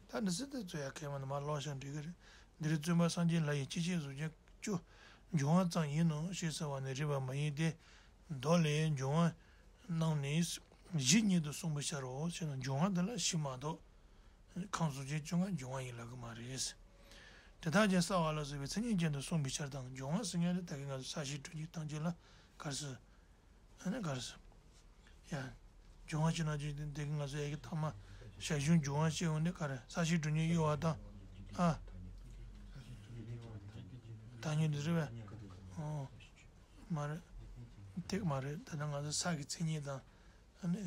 ད་འདི་སྲིད་དུ་རྩོད་ཡ་གལ་མ་ནི་མ་ཀློག་ཤག་འགྲིག་གི་རེད། འདིར་བརྩོན་པ་སངས་རྒྱས་ལྷ་ཡི་སྤྱི་བྱེ་གཟུགས་ཅན་བཅུ། འབྱུང་བ་ཙམ་ཡིན་ནོ་ཞེས་ཟེར་བ་ནི་རིགས་པ་མ་ཡིན་ཏེ། མདོ་ལས་འབྱུང་བ་རྣམས་ནི་གཞི་ཉིད་དུ་གསུངས་པའི་ཕྱིར་རོ་ཞེ་ན། འབྱུང་བ་འདི་ལ་གཞི་མ་གཏོགས། ཁམས་གཟུགས་ཅན་བཅོ་ལྔ་འབྱུང་བ་ཡིན་ལབ་གི་མ་རེད། དེ་དག་ཀྱང་སྲ་བ་ལ་སོགས་པའི་མཚན་ཉིད་ཅན་དུ་གསུངས་པའི་ཕྱིར་དང་། འབྱུང་བ་ཟེར་མཁན་དེ་ད་གིན་ང་ཚོ་ས་གཞི་དྲུག་ཉིད་ཐམས་ཅད་ལ་ག་རེ་ཟེར། ཨ་ནི་ག་རེ་ཟེར། ཡ། འབྱུང་བ་ཕྱི་ནང་གཅིག་དེ་འདི་གི་ང་ཚོ་ཡ་གི་ཐ་མ་ཞར་བྱུང་འབྱུང་བ་ཞེས་འོང་དེ་ག་རེ། ས་གཞི་དྲུག་ཉིད་གཡོ་བ་དང་། ཨ། ཐ་སྙད་འདི་རེད་པས། ཨོ། མ་རེད། དེ་མ་རེད། ད་ནི་ང་ཚོ་ས་གི་མཚན་ཉིད་དང་། ཨ་ནི།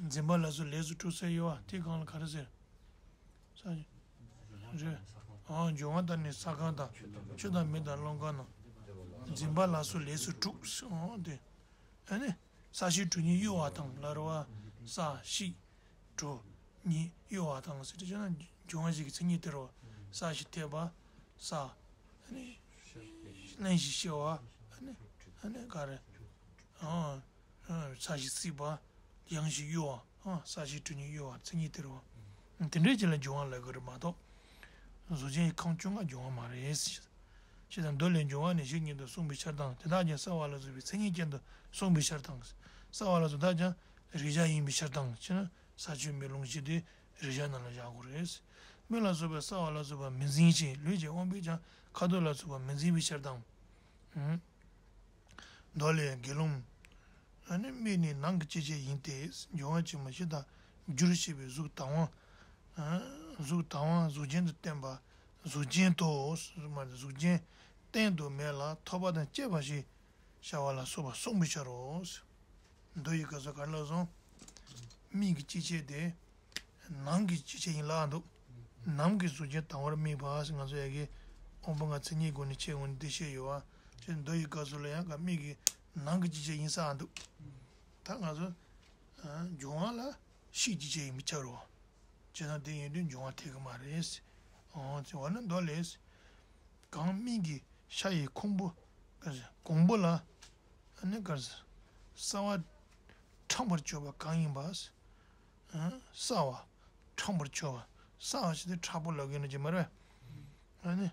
འཛིན་པ་ལ་སོགས་ལས་སུ་དྲུག་ཟེར་ཡོད་བ་དེ་གང་ལ་ག་རེ་ཟེར། ས་གཞི། རེད། ཨོ་འབྱུང་བ་དང་ནི་ས་ཁམས་དང་། ཆུ་དང་མེ་དང་རླུང་ཁམས་དང་། འཛིན་པ་ལ་སོགས་ལས་སུ་དྲུག་ཨོ་དེ། ཨ་ནི། ས་གཞི་དྲུག་ཉིད་གཡོ་བ་དང་ལ་རེ་བ། ས་གཞི། དྲུག་ཉིད་གཡོ་བ་དང་ཟེར་དེ་བྱས་ན་འབྱུང་བ་ཞིག་གི་མཚན་ཉིད་དེ་རེད་བ། ས་གཞི་འཐེབ་པ། ས། ཨ་ནི། རླན་གཞི་གཤེར་བ། ཨ་ནི། ཨ་ནི་ག་རེ། ཨ། ས་གཞི་བསྲེགས་པ། ཡང་ཞིག་གཡོ་བ། ས་གཞི་དྲུག་ཉིད་གཡོ་བ་མཚན་ཉིད་དེ་རེད་བ། དེ་འདྲའི་རྐྱེན་ལ་འབྱུང་བ་ལབ་དགོས་རེད་མ་གཏོགས། གཟུགས་ཅན་གྱི་ཁམས་བཅོ་ལྔ་འབྱུང་བ་མ་རེད། ཞེས་དང་། མདོ་ལས་འབྱུང་བ་ནི་གཞི་ཉིད་དུ་གསུངས་པའི་ཕྱིར་དང་། དེ་དག་ཀྱང་སྲ་བ་ལ་སོགས་པའི་མཚན་ཉིད་ཅན་དུ་གསུངས་པའི་ཕྱིར་དང་། སྲ་བ་ལ་སོགས་དག་ཀྱང་རེག་བྱ་ཡིན་པའི་ཕྱིར་དང་ཞེ་ན། ས་ཆུ་མེ་རླུང་བཞི་དེ་རེག་བྱ་རྣམས་ལ་བཞག་དགོས་རེད། མིག་ལ་སོགས་པའི་སྲ་བ་ལ་སོགས་པ་མི་འཛིན་ཞིང་། ལུས་ཀྱི་དབང་པོས་ཀྱང་ཁ་དོག་ལ་སོགས་པ་མི་འཛིན་པའི་ཕྱིར་དང་། མདོ་ལས་དགེ་སློང་། ཨ་ནི་མིག་ནི་ནང་གི་སྐྱེ་མཆེད་ཡིན་ཏེ། འབྱུང་བ་ཆེན་པོ་བཞི་དང་འགྱུར་ཞེས་པའི་གཟུགས་དང་པོ། གཟུགས་དང་པོ་གཟུགས་ཅན་དུ་བསྟན་པ། གཟུགས་ཅན་དུ། མ་གཟུགས་ཅན་བསྟན་དུ་མེད་ལ་ཐོབ་པ་དང་བཅས་པ་ཞེས་བྱ་བ་ལ་སོགས་པ་གསུངས་པའི་ཕྱིར་རོ། མདོ་ཡི་སྐབས་སུ་ག་རེ་ལབ་སོང་། མིག་གི་སྐྱེ་མཆེད་དེ། ནང་གི་སྐྱེ་མཆེད་ཡིན་ལབ་འདུག་ནང་གི་གཟུགས་ཅན་དང་པོར་དམིགས་པ་ཟེར་ང་ཚོ་ཡ་གི་དབང་པོ་ལྔ་མཚན་ཉིད་སྒོ་ནས་ཕྱེ་འོང་ནས་འདི་བཤད་ཡོད་བ། ཅེས་མདོ་ཡི་སྐབས་སུ་ལ་ཡང་ག་མིག་གི་ ནང་གི་སྤྱི་ཆ་ཡིན་ས་འདུག་ད་ང་ཚོ་ཨ་འབྱུང་བ་ལ་ཕྱིའི་སྤྱི་ཆ་ཡིན་པས་ཁྱབ་རེད་བ། བྱས་ཙང་དེ་ཡིན་དུས་འབྱུང་བ་འཐད་གི་མ་རེད། འོ་ཙི་བ་ན་མདོ་ལས། གང་སྨན་གྱི་ཤ་ཡི་ཁུང་བུ་གང་ཟེར་གོང་བུ་ལ། ཨ་ནི་གང་ཟེར། སྲ་བ་ཕྲེང་བར་གྱུར་པ་གང་ཡིན་པ། ཨ་སྲ་བ་ཕྲེང་བར་གྱུར་པ། སྲ་བ་ཞེས་དེ་མཁྲེགས་པོ་ལབ་ཀྱི་ནི་ཅི་མ་རེད། ཨ་ནི།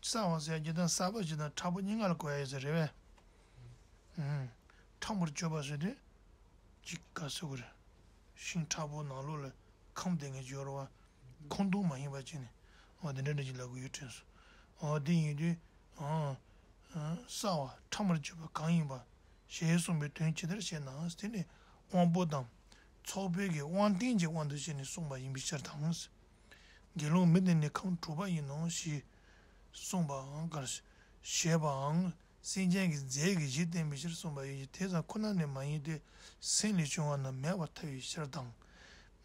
སྲ་བ་ཟེར་གྱི་དང་སྲ་བ་ཞིག་དང་མཁྲེགས་པོ་གཉིས་ཀ་ལ་གོ་ཡ་ཡོད་ས་རེད་པས། ཨ་ཕྲེང་བར་གྱུར་པ་ཟེར་དུས། ཅིག་ག་ཟེར་དགོས་རེད། ཤིང་མཁྲེགས་པོ་ནང་ལོགས་ལ་ཁམས་ལྡན་ངེས་སྦྱོར་བ། ཁོང་དུ་མ་ཡིན་པ་ཅིག་ནི། འོ་དེ་འདྲ་འདྲ་ཅིག་ལབ་དགོས་ཡོད་དྲན་སོང་། འོ་དེ་ཡིན་དུས། ཨ་ཨ་སྲ་བ་ཕྲེང་བར་གྱུར་པ་གང་ཡིན་པ། ཞེས་གསུངས་པའི་དོན་ཇི་ལྟར་ཞེ་ན། དེ་ནི་དབང་པོ་དང་། ཚོགས་དཔེ་གི་དབང་རྟེན་གྱི་དབང་དུ་བྱས་ནས་གསུངས་པ་ཡིན་པའི་ཕྱིར་དང་། དགེ་སློང་མི་དེ་ནི་ཁམས་དྲུག་པ་ཡིན་ནོ་ཞེས་གསུངས་པའང་གར་ཞེས་པའང་སེམས་ཅན་གྱི་རྫས་ཀྱི་གཞི་བསྟན་པའི་ཕྱིར་གསུངས་པ་ཡིན་གྱི་དེ་ཙམ་ཁོ་ན་ནི་མ་ཡིན་ཏེ། སེམས་ལས་བྱུང་བ་རྣམས་མེད་པར་ཐལ་བའི་ཕྱིར་དང་།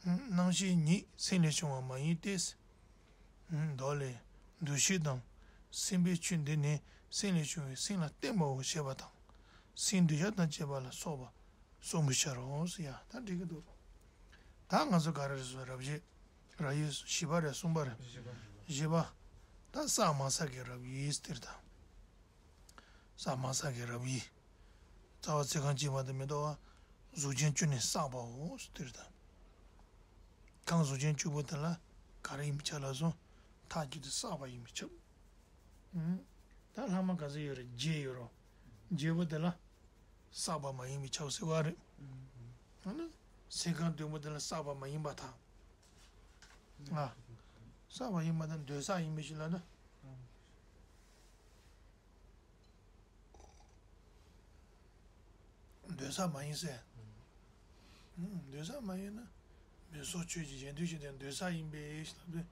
རྣམ་ཤེས་ཉིད་སེམས་ལས་བྱུང་བ་མ་ཡིན་ཏེ། མདོ་ལས། འདུ་ཤེས་དང་། སེམས་པའི་ཆོས་འདི་ནི་སེམས་ལས་བྱུང་བའི་སེམས་ལ་བརྟེན་པའོ་ཞེས་པ་དང་། སེམས་འདུ་བྱེད་དང་བཅས་པ་ལ་སོགས་པ་གསུངས་པའི་ཕྱིར་རོ་ཟེར་ཡ་ད་འགྲིག་གི་འདུག་ད་ང་ཚོ་ག་རེ་རེད་ཟེར་རབ་བྱེད། རབ་དབྱེ་བཞི་པ་རེད་གསུམ་པ་རེད། བཞི་པ། ད་བསགས་མ་བསགས་ཀྱི་རབ་དབྱེ་ཟེར་ད། བསགས་མ་བསགས་ཀྱི་རབ་དབྱེ། རྩ་བ་ཚིག་རྐང་གཅིག་མ་གཏོགས་མི་འདུག་བ། གཟུགས་ཅན་བཅུ་ནི་བསགས་པའོ་ཟེར་ད། གང་གཟུགས་ཅན་བཅུ་པོ་དེ་ལ་ག་རེ་ཡིན་པའི་ཆ་ལ་སོང་། མཐའ་གཅིག་ཏུ་བསགས་པ་ཡིན་པས་ཁྱབ། ཨུམ། ད་ལྷག་མ་ག་ཚོད་ཡོད་རེད་བརྒྱད་ཡོད་རོ། བརྒྱད་པོ་དེ་ལ་བསགས་པ་མ་ཡིན་པས་ཁྱབ་ཟེར་བ་རེད། ཨ་ནི། ཚིག་རྐང་བདུན་པོ་དེ་ལ་བསགས་པ་མ་ཡིན་པ་དང་། ང་། བསགས་པ་ཡིན་པ་དང་འདོད་བསགས་ཡིན་པའི་ཕྱིར་ལ་ནི། འདོད་བསགས་མ་ཡིན་ཟེར། ཨུམ། འདོད་བསགས་མ་ཡིན་ན། མི་སྲོག་ཆོས་ཀྱི་གཞན་དོན་ཞིག་དེ་འདོད་བསགས་ཡིན་པས་ལབ་དུས།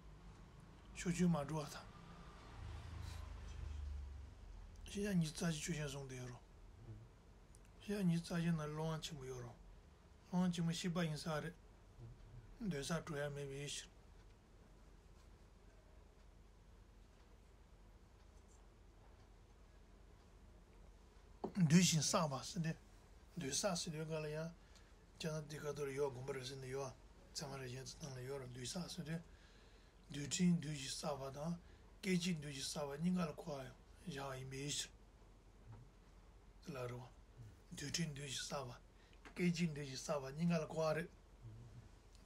ཕྱོགས་ཆོས་མ་འགྲོ་བ་དང་། ཤེས་བྱ་ཉིད་རྩ་གཞི་ཆོས་ཅན་གསུངས་དེ་ཡོད་རོ། ཤེས་བྱ་ཉིད་རྩ་གཞི་ན་བློ་དབང་ཆེན་པོ་ཡོད་རོ། བློ་དབང་ཆེན་པོ་ཤེས་པ་ཡིན་ས་རེད། འདོད་བསགས་འགྲོ་ཡ་མེད་པའི་ཕྱིར། འདུས་ཤིང་བསགས་པ་ཟེར་ཏེ། འདུས་བསགས་ཟེར་དུས་ག་ལ་ཡང་། ཁྱེད་རང་འདི་ག་དུར་ཡོད་དགོན་པ་རེ་ཟེར་ནས་ཡོད། ཚད་མ་རེ་གཞན་ཚོ་ནང་ལ་ཡོད་ར་འདུས་བསགས་ཟེར་དུས། འདུས་ཕྲན་འདུས་ཤིང་བསགས་པ་དང་། སྐད་ཅིག་འདུས་ཤིང་བསགས་པ་གཉིས་ཀ་ལ་གོ་བ་ཡང་བཞག་པ་ཡིན་པའི་ཕྱིར། དེ་ལ་རེད་བ། འདུས་ཕྲན་འདུས་ཤིང་བསགས་པ། སྐད་ཅིག་འདུས་ཤིང་བསགས་པ་གཉིས་ཀ་ལ་གོ་བ་རེད།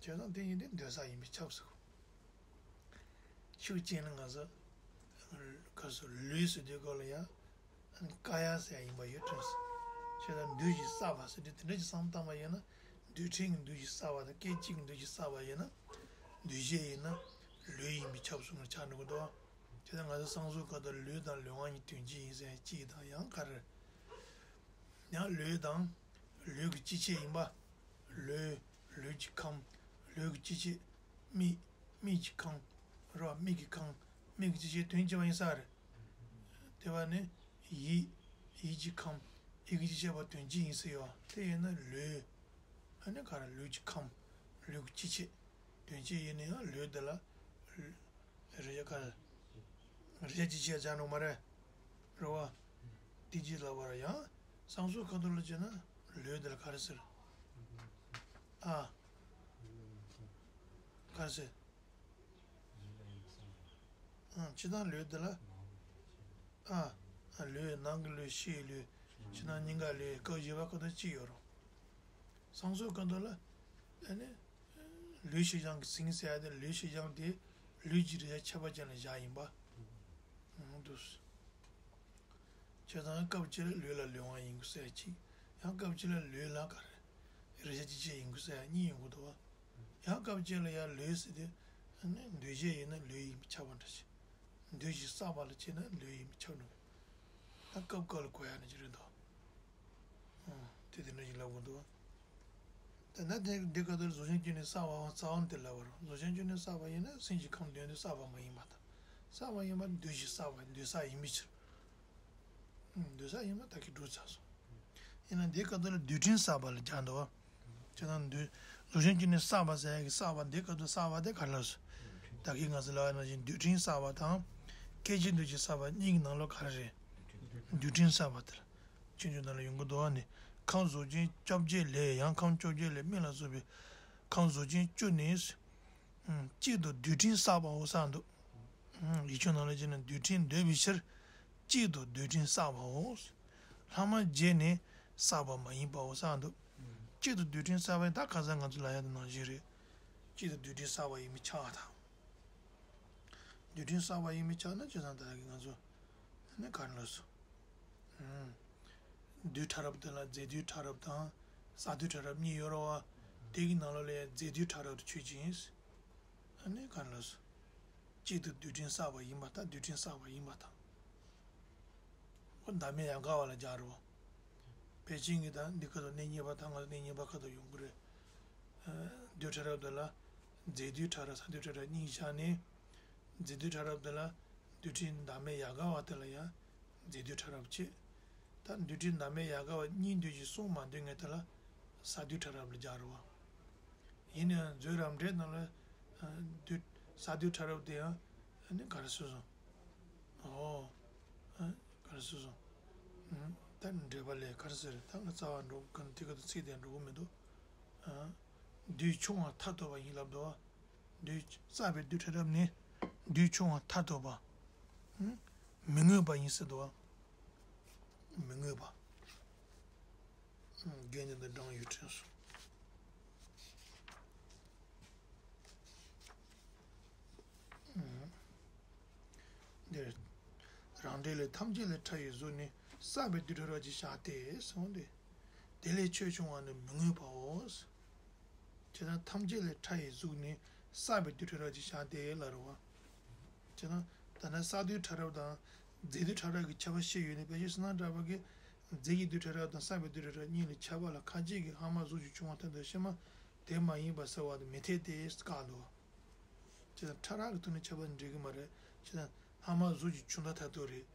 བྱས་ཙང་དེ་ཡིན་དུས་འདོད་བསགས་ཡིན་པས་ཁྱབ་ཟེར། ཤུགས་རྐྱེན་ནི་ང་ཚོ། ག་སོ་ལུས་ཟེར་དུས་སྐོར་ལ་ཡང་། ཀ་ཡ་ཟེར་ཡ་ཡིན་པ་ཡོད་དྲན་སོང་། བྱས་ཙང་འདུས་ཤིང་བསགས་པ་ཟེར་དུས་དེ་འདྲ་ཞིག་བསམ་བཏང་བ་ཡིན་ན། འདུས་ཕྲན་གྱི་འདུས་ཤིང་བསགས་པ་དང་སྐད་ཅིག་གི་འདུས་ཤིང་བསགས་པ་ཡིན་ན། འདུས་བྱས་ཡིན་ན། ལུས་ཡིན་པས་ཁྱབ་སོང་ངར་ཆགས་འགྲོ་གི་འདུག་བྱས་ཙང་ང་ཚོ་གསང་གསུམ་ཁ་ཐུག་ལུས་དང་ལུས་དབང་གཉིས་དོན་གཅིག་ཡིན་ཟེར་ཡ་གཅིག་དང་ཡང་ག་རེ། ཡང་ལུས་དང་། ལུས་ཀྱི་སྤྱི་བྱེ་ཡིན་པ། ལུས། ལུས་ཀྱི་ཁམས། ལུས་ཀྱི་སྤྱི་བྱེ། མིག་མིག་གི་ཁམས། རོ། མིག་གི་ཁམས། མིག་གི་སྤྱི་བྱེ་དོན་གཅིག་པ་ཡིན་ས་རེད། དེ་བ་ནི། ཡིད། ཡིད་ཀྱི་ཁམས། ཡིད་ཀྱི་སྤྱི་བྱེ་བ་དོན་གཅིག་ཡིན་ས་ཡོད། དེ་ཡིན་ན་ལུས། ཨ་ནི་ག་རེ་ལུས་ཀྱི་ཁམས། ལུས་ཀྱི་སྤྱི་བྱེ། དོན་གཅིག་ཡིན་ན་ཡང་ལུས་འདི་ལ། རེག་བྱ་ག་རེ། རེག་བྱ་སྤྱི་བྱེ་ཆགས་འགྲོ་མ་རེད། རེད་བ། དེ་གཅིག་ལབ་པ་རེད་ཡང་། གསང་གསུམ་ཁ་ཐུག་ལ་བྱས་ན་ལུས་འདི་ལ་ག་རེ་ཟེར། ཨ། ག་རེ་ཟེར། ཨ། སྤྱིར་བཏང་ལུས་འདི་ལ། ཨ། ལུས་ནང་གི་ལུས་ཕྱིའི་ལུས། སྤྱིར་བཏང་སྙིང་ག་ལུས་སྐབས་བཞི་པ་ཁ་ཐུག་གཅིག་ཡོད་རུང་། གསང་གསུམ་ཁ་ཐུག་ལ། ཨ་ནི། ལུས་ཤེས་བྱ་གི་ཟིན་ཟེར་ཡ་དེ་ལུས་ཤེས་བྱ་དེ་ལུས་ཀྱི་རེག་བྱ་ཁྱད་པར་ཅན་ལ་བཞག་ཡིན་པ། འདུག་བྱས་ཙང་སྐབས་གཅིག་ལ་ལུས་ལ་ལུས་དབང་ཡིན་དགོས་ཟེར་ཡ་གཅིག་ཡང་སྐབས་གཅིག་ལ་ལུས་ལ་ག་རེ། རེག་བྱ་སྤྱི་བྱེ་ཡིན་དགོས་ཟེར་ཡ་གཉིས་ཡོང་གི་འདུག་བ། ཡང་སྐབས་གཅིག་ལ་ཡང་ལུས་ཟེར་དུས། ཨ་ནི་འདུས་བྱས་ཡིན་ན་ལུས་ཡིན་པས་ཁྱབ་པ་འདྲ་ཞིག་འདུས་ཤིང་བསགས་པ་ལ་བྱས་ན་ལུས་ཡིན་པས་ཁྱབ་འགྲོ། ད་སྐབས་སྐབས་ལ་གོ་ཡ་ནི་ཅི་རེད་འདུག་ཨ། དེ་དེ་འདྲ་ཞིག་ལབ་དགོས་འདུག་ད་ནི་དེ་འདི་སྐབས་དུ་གཟུགས་ཅན་བཅུ་ནི་བསགས་པའམ་རྩ་བ་ནི་དེ་ལབ་པ་རེད། གཟུགས་ཅན་བཅུ་ནི་བསགས་པ་ཡིན་ན་སེམས་ཀྱི་ཁམས་དོན་དུ་བསགས་པ་མ་ཡིན་པ་དང་། བསགས་པ་ཡིན་པ་འདུས་ཤིང་བསགས་པ་འདུས་བསགས་ཡིན་པའི་ཕྱིར། འདུས་བསགས་ཡིན་པ་ད་གིན་སྒྲུབ་ཚར་སོང་། ཡིན་ན་འདི་སྐབས་དུ་ལ་རྡུལ་ཕྲན་བསགས་པ་ལ་སྦྱར་འདུག་བ། ཁྱེད་རང་འདུས། གཟུགས་ཅན་བཅུ་ནི་བསགས་པ་ཟེར་ཡ་གི་བསགས་པ་འདི་སྐབས་དུ་བསགས་པ་དེ་ག་རེ་ལབ་སོང་། ད་གིན་ང་ཚོ་ལབ་པ་ནང་བཞིན་རྡུལ་ཕྲན་བསགས་པ་དང་། སྐད་ཅིག་འདུས་ཀྱི་བསགས་པ་གཉིས་ཀྱི་ནང་ལོགས་ག་རེ་རེད། རྡུལ་ཕྲན་བསགས་པ་དེ་ལ། ཆོས་འབྱུང་ནང་ལ་ཡོང་གི་འདུག་བ། ནི་ཁམས་གཟུགས་ཅན་བཅོ་བརྒྱད་ལས། ཡང་ཁམས་བཅོ་བརྒྱད་ལས་སྨན་ལ་སོགས་པའི་ཁམས་གཟུགས་ཅན་བཅུ་ནི། གཅིག་ཏུ་རྡུལ་ཕྲན་བསགས་པའོ་གསུངས་འདུག་ཡིག་ཆུང་ནང་ལ་བྱས་ན་རྡུལ་ཕྲན་འདོད་པའི་ཕྱིར། གཅིག་ཏུ་རྡུལ་ཕྲན་བསགས་པའོ། ལྷག་མ་བརྒྱད་ནི་བསགས་པ་མ་ཡིན་པའོ་གསུངས་འདུག་གཅིག་ཏུ་རྡུལ་ཕྲན་བསགས་པ་ཡིན་ད་ཁ་སང་ང་ཚོ་ལ་ཡ་དེ་ནང་བཞིན་རེད། གཅིག་ཏུ་རྡུལ་ཕྲན་བསགས་པ་ཡིན་མིན་ཆགས་དང་། རྡུལ་ཕྲན་བསགས་པ་ཡིན་མིན་ཆགས་ན་བྱས་ཙང་ད་གི་ང་ཚོ་ནི་ག་རེ་ལབ་སོང་། རྡུལ་ཕྲ་རབ་དེ་ལ་རྫས་རྡུལ་ཕྲ་རབ་དང་། ས་རྡུལ་ཕྲ་རབ་གཉིས་ཡོད་རེད་བ། དེ་གི་ནང་ལོགས་ལ་ཡང་རྫས་རྡུལ་ཕྲ་རབ་ཏུ་ཆོས་ཅན། ཨ་ནི་ག་རེ་ལབ་སོང་། གཅིག་ཏུ་རྡུལ་ཕྲན་བསགས་པ་ཡིན་པ་དང་རྡུལ་ཕྲན་བསགས་པ་ཡིན་པ་དང་། འོ་བདག་མེད་ཡན་ག་བ་ལ་སྦྱར་རོ། ཕལ་ཆེར་གྱི་དང་འདི་ཁ་ཐོག་གནས་རྙེད་པ་དང་ང་ཚོ་གནས་རྙེད་པ་ཁ་ཐོག་ཡོང་གི་རེད། རྡུལ་ཕྲ་རབ་དེ་ལ་རྫས་རྡུལ་ཕྲ་རབ་ས་རྡུལ་ཕྲ་རབ་གཉིས་བཞག་ནས། རྫས་རྡུལ་ཕྲ་རབ་དེ་ལ་རྡུལ་ཕྲན་བདག་མེད་ཡན་ག་བ་དེ་ལ་ཡང་རྫས་རྡུལ་ཕྲ་རབ་བྱས། ད་རྡུལ་ཕྲན་བདག་མེད་ཡན་ག་བ་གཉིས་འདོད་ཅིང་གསུམ་མ་འདོད་མཁན་དེ་ལ་ས་རྡུལ་ཕྲ་རབ་ལ་སྦྱར་རོ། ཡིན་ནའང་མཛོད་རབ་འབྲིང་ནང་ལ་རྡུལ་ས་རྡུལ་ཕྲ་རབ་དེ་ཡང་ནི་ག་རེ་ཟེར་སོང་། ཨོ། ག་རེ་ཟེར་སོང་། ད་འགྲེལ་པ་ལས་ག་རེ་ཟེར་ད་ང་རྩ་བ་འགྲོ་གི་དེ་ག་དུ་ཚིག་དེ་འགྲོ་གི་མི་འདུག་རྡུལ་ཆུང་བ་མཐར་ཐུག་པ་ཡིན་ལབ་འདུག་རྡུལ་བསགས་པའི་རྡུལ་ཕྲ་རབ་ནི་རྡུལ་ཆུང་བ་མཐར་ཐུག་པ། མི་མངོན་པ་ཡིན་ཟེར་འདུག་མི་མངོན་པ། རྒྱན་འདི་འདྲ་བགྲང་ཡོད་དྲན་སོང་། འདིར། རང་འབྲེལ་ལས་ཐམས་ཅད་ལས་ཕྲ་བའི་གཟུགས་ནི་བསགས་པའི་རྡུལ་ཕྲ་རབ་ཀྱིས་བཞག་སྟེ་གསུངས་ཏེ། དེ་ལས་ཆེས་ཆུང་བ་ནི་མི་མངོན་པའོ། བྱས་ཙང་ཐམས་ཅད་ལས་ཕྲ་བའི་གཟུགས་ནི་བསགས་པའི་རྡུལ་ཕྲ་རབ་ཀྱིས་བཞག་སྟེ་ལབ་རེད་བ། བྱས་ཙང་ད་ནི་ས་རྡུལ་ཕྲ་རབ་དང་རྫས་རྡུལ་ཕྲ་རབ་ཀྱི་ཁྱད་པར་བཤད་ཡོད་ནི་ཕལ་ཆེར་བསོད་ནམས་གྲགས་པ་གིས་རྫས་ཀྱི་རྡུལ་ཕྲ་རབ་དང་བསགས་པའི་རྡུལ་ཕྲ་རབ་གཉིས་ལ་ཁྱབ་པ་ལ་ཁ་ཅིག་གིས་སྔ་མ་གཟུགས་ཀྱི་ཆུང་བ་མཐར་ཐུག་ཕྱི་མ་དེ་མ་ཡིན་པ་ཟེར་བ་དེ་མི་འཐད་དེ་བཀག་འདུག་བྱས་ཙང་ཕྲ་རགས་ཀྱི་ཐོག་ནས་ཁྱད་པར་འབྱེད་ཀྱི་མ་རེད། བྱས་ཙང་སྔ་མ་གཟུགས་ཀྱི་ཆུང་མཐའ་མཐར་ཐུག་རེད།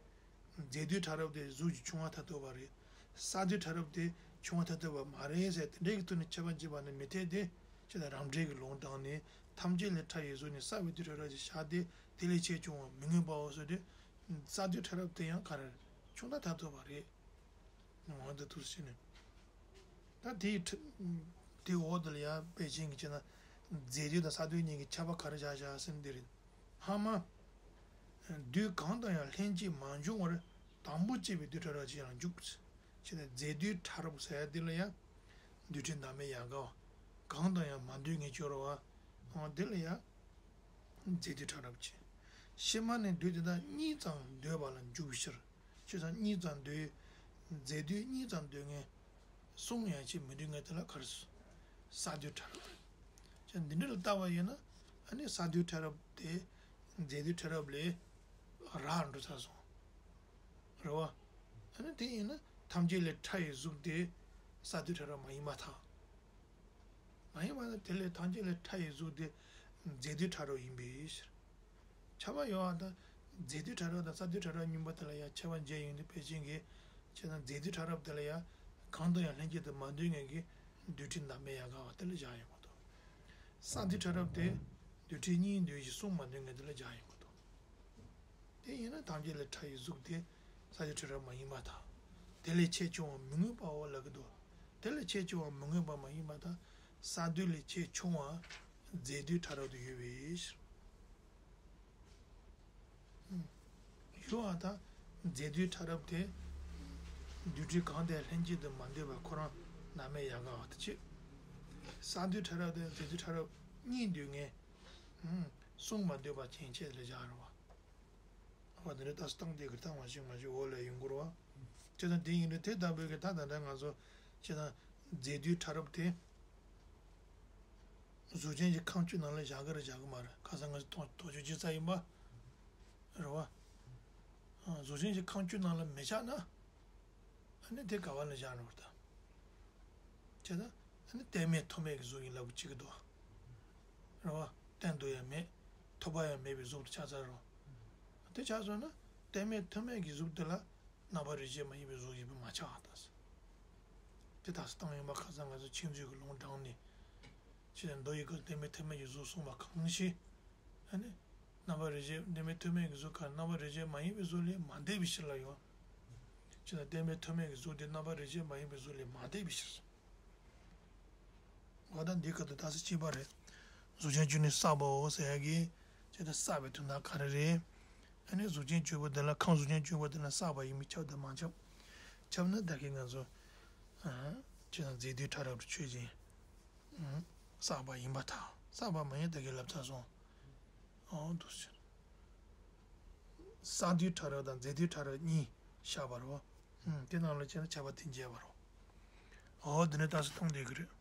རྫས་རྡུལ་ཕྲ་རབ་དེ་གཟུགས་ཀྱི་ཆུང་བ་མཐར་ཐུག་པ་རེད། ས་རྡུལ་ཕྲ་རབ་དེ་ཆུང་བ་མཐར་ཐུག་པ་མ་རེད་ཟེར་དེ་འདྲའི་གི་ཐོག་ནས་ཁྱད་པར་འབྱེད་པ་ནི་མི་འཐད་དེ། བྱས་ཙང་རབ་འབྲིང་གི་ལུང་དྲངས་ནས་ཐམས་ཅད་ལས་ཕྲ་བའི་གཟུགས་ནི་བསགས་པའི་རྡུལ་ཕྲ་རབ་ཀྱིས་བཞག་སྟེ་དེ་ལས་ཆེས་ཆུང་བ་མི་མངོན་པའོ་ཟེར་ཏེ། ས་རྡུལ་ཕྲ་རབ་དེ་ཡང་ག་རེ་ཆུང་མཐའ་མཐར་ཐུག་པ་རེད། ངོ་དེ་ཐུགས་སུ་ཆེ་ནས། ད་དེའི་ཁྲི། དེའི་འོག་དེ་ལ་ཡང་དཔེ་ཅན་གྱི་བྱས་ན། རྫས་རྡུལ་དང་ས་རྡུལ་གཉིས་ཀྱི་ཁྱད་པར་ག་རེ་བཞག་བཞག་ཟེར་ན་འདི་རེད། སྔ་མ། རྡུལ་གང་དང་ཡང་ལྷན་ཅིག་མ་འབྱུང་བར་དང་པོ་སྐྱེས་པའི་རྡུལ་ཕྲ་རབ་ཅིག་ཡང་འཇུག་བྱས་ནས་རྫས་རྡུལ་ཕྲ་རབ་ཟེར་ཡ་འདི་ལ་ཡང་། རྡུལ་ཕྲན་བདག་མེད་ཡན་ག་བ། གང་དང་ཡང་མ་འདོད་ངེས་སྦྱོར་བ། འོ་འདི་ལ་ཡང་། རྫས་རྡུལ་ཕྲ་རབ་ཅིག་ཕྱི་མ་ནི་རྡུལ་དེ་དག་གཉིས་ཙམ་འདོད་པ་ལ་འཇུག་པའི་ཕྱིར། ཆོས་ཚང་གཉིས་ཙམ་འདོད། རྫས་རྡུལ་གཉིས་ཙམ་འདོད་མཁན། གསུམ་ཡང་ཅིག་མི་འདོད་མཁན་དེ་ལ་ག་རེ་ཟེར། ས་རྡུལ་ཕྲ་རབ། ཅེས་འདི་འདྲ་ལ་ལྟ་བ་ཡིན་ན། ཨ་ནི་ས་རྡུལ་ཕྲ་རབ་དེ། རྫས་རྡུལ་ཕྲ་རབ་ལས། རགས་འགྲོ་ཚར་སོང་། རེད་བ། ཨ་ནི་དེ་ཡིན་ན་ཐམས་ཅད་ལས་ཕྲ་བའི་གཟུགས་དེ། ས་རྡུལ་ཕྲ་རབ་མ་ཡིན་པར་ཐལ། མ་ཡིན་པ་ན་དེ་ལས་ཐམས་ཅད་ལས་ཕྲ་བའི་གཟུགས་དེ་རྫས་རྡུལ་ཕྲ་རབ་ཡིན་པའི་ཕྱིར། ཁྱབ་པ་ཡོད་པ་དང་རྫས་རྡུལ་ཕྲ་རབ་དང་ས་རྡུལ་ཕྲ་རབ་གཉིས་པོ་དེ་ལ་ཡང་ཁྱད་པར་འབྱེད་ཡོང་དུས་དཔེ་ཅན་གྱི། བྱས་ན་རྫས་རྡུལ་ཕྲ་རབ་དེ་ལ་ཡང་གང་དང་ཡང་ལྷན་སྐྱེས་དུ་མ་འདོད་ངེས་ཀྱི་རྡུལ་ཕྲན་བདག་མེད་ཡན་ག་བ་དེ་ལ་བཞག་ཡོང་གི་འདུག་ས་རྡུལ་ཕྲ་རབ་དེ་རྡུལ་ཕྲན་གཉིས་འདོད་ཅིང་གསུམ་མ་འདོད་ངེས་དེ་ལ་བཞག་ཡོང་གི་འདུག་དེ་ཡིན་ན་ཐམས་ཅད་ལས་ཕྲ་བའི་གཟུགས་དེ་ས་རྡུལ་ཕྲ་རབ་མ་ཡིན་པར་ཐལ། དེ་ལས་ཆེས་ཆུང་བ་མི་མངོན་པའོ་ལབ་ཀྱི་འདུག་དེ་ལས་ཆེས་ཆུང་བ་མི་མངོན་པ་མ་ཡིན་པར་ཐལ། ས་རྡུལ་ལས་ཆེས་ཆུང་བ་རྫས་རྡུལ་ཕྲ་རབ་ཏུ་ཡོད་པའི་ཕྱིར། ཡོད་པ་དང་རྫས་རྡུལ་ཕྲ་རབ་དེ་རྡུལ་ཕྲན་གང་དང་ལྷན་སྐྱེས་དུ་མ་འདོད་པ་ཁོ་རང་བདག་མེད་ཡན་ག་བ་དེ་བྱེད། ས་རྡུལ་ཕྲ་རབ་དང་རྫས་རྡུལ་ཕྲ་རབ་གཉིས་འདོད་ངེས། གསུམ་མ་འདོད་པ་ཅན་བྱེད་ལ་བཞག་རེད་བ། འོ་དེ་འདྲ་ལྟ་སྟངས་དེ་གི་སྟངས་མ་ཞིག་མ་ཞིག་འོག་ལ་ཡོང་གི་རེད་བ། བྱས་ཙང་དེ་ཡིན་དུས་དེ་ལྟ་བུའི་གི་ད་ད་ལྟ་ང་ཚོ་བྱས་ཙང་རྫས་རྡུལ་ཕྲ་རབ་དེ། གཟུགས་ཅན་གྱི་ཁམས་བཅུ་ནང་ལ་བཞག་གི་རེད་བཞག་གི་མ་རེད། ཁ་སང་ང་ཚོ་དོགས་དོགས་གཅོད་བྱེད་ས་ཡིན་པ། རེད་བ། གཟུགས་ཅན་གྱི་ཁམས་བཅུ་ནང་ལ་མི་བཞག་ན། ཨ་ནི་དེ་ག་བ་ལ་བཞག་ནོར་དང་། བྱས་ཙང་ཨ་ནི་གཏན་མེད་ཐོགས་མེད་ཀྱི་གཟུགས་ཡིན་ལབ་གི་བྱེད་ཀྱི་འདུག་རེད་བ། གཏན་དུ་ཡང་མེད། ཐོགས་པ་ཡང་མེད་པའི་གཟུགས་དེ་ཆགས་ཚར་རོ། དེ་ཆགས་སོང་ན་གཏན་མེད་ཐོགས་མེད་ཀྱི་གཟུགས་དེ་ལ་རྣམ་པ་རིགས་ཅན་མ་ཡིན་པའི་གཟུགས་ཡིན་པས་མ་ཆགས་པ་དང་། དེ་དག་སུ་བཏང་ཡོང་བ་ཁ་སང་ང་ཚོ་མཆིམས་མཛོད་ཀྱི་ལུང་དྲངས་ནས། ཕྱི་ནས་མདོ་ཡི་གེ་གཏན་མེད་ཐོགས་མེད་ཀྱི་གཟུགས་གསུངས་པ་གང་ཞིག་ཨ་ནི། རྣམ་པ་རིགས་ཅན་གཏན་མེད་ཐོགས་མེད་ཀྱི་གཟུགས་ཁ་རྣམ་པ་རིགས་ཅན་མ་ཡིན་པའི་གཟུགས་ལས་མ་འདས་པའི་ཕྱིར་ལ་ཡོད། ཅི་ལྟར་བརྟེན་པའི་ཐ་སྙད་ཀྱི་གཟུགས་དེ་རྣམ་པ་རིགས་ཤེས་མ་ཡིན་པའི་གཟུགས་ལས་མ་འདས་པའི་ཕྱིར། འོ་ད་འདི་སྐབས་དུ་ད་སུ་གཅིག་པ་རེད། གཟུགས་ཅན་བཅུ་ནི་བསགས་པའོ་ཟེར་ཡ་གི། ཅི་ལྟར་བསགས་པའི་དོན་དག་ག་རེ་རེད། ཨ་ནི་གཟུགས་ཅན་བཅུ་པོ་དེ་ལ་ཁམས་གཟུགས་ཅན་བཅུ་པོ་དེ་ལ་བསགས་པ་ཡིན་མིན་ཁྱབ་དང་མ་ཁྱབ། ཁྱབ་ན་ད་གིན་ང་ཚོ། ཨ། ཅི་ལྟར་རྫས་དུས་ཕྲ་རབ་ཏུ་ཆོས་ཅན། ཨ། བསགས་པ་ཡིན་པར་ཐལ། བསགས་པ་མ་ཡིན་ད་གིན་ལབ་ཚར་སོང་། འོ་འདུག་ཟེར། བསགས་དུས་ཕྲ་རབ་དང་རྫས་དུས་ཕྲ་རབ་གཉིས་བཞག་པ་རེད་བ། ཨུམ། དེ་ནང་ལ་བྱས་ན་ཁྱབ་པ་དེ་འཇལ་བ་རེད། འོ་འདི་ནས་ད་སུ་མཐོང་བསྡད་ཀྱི་རེད།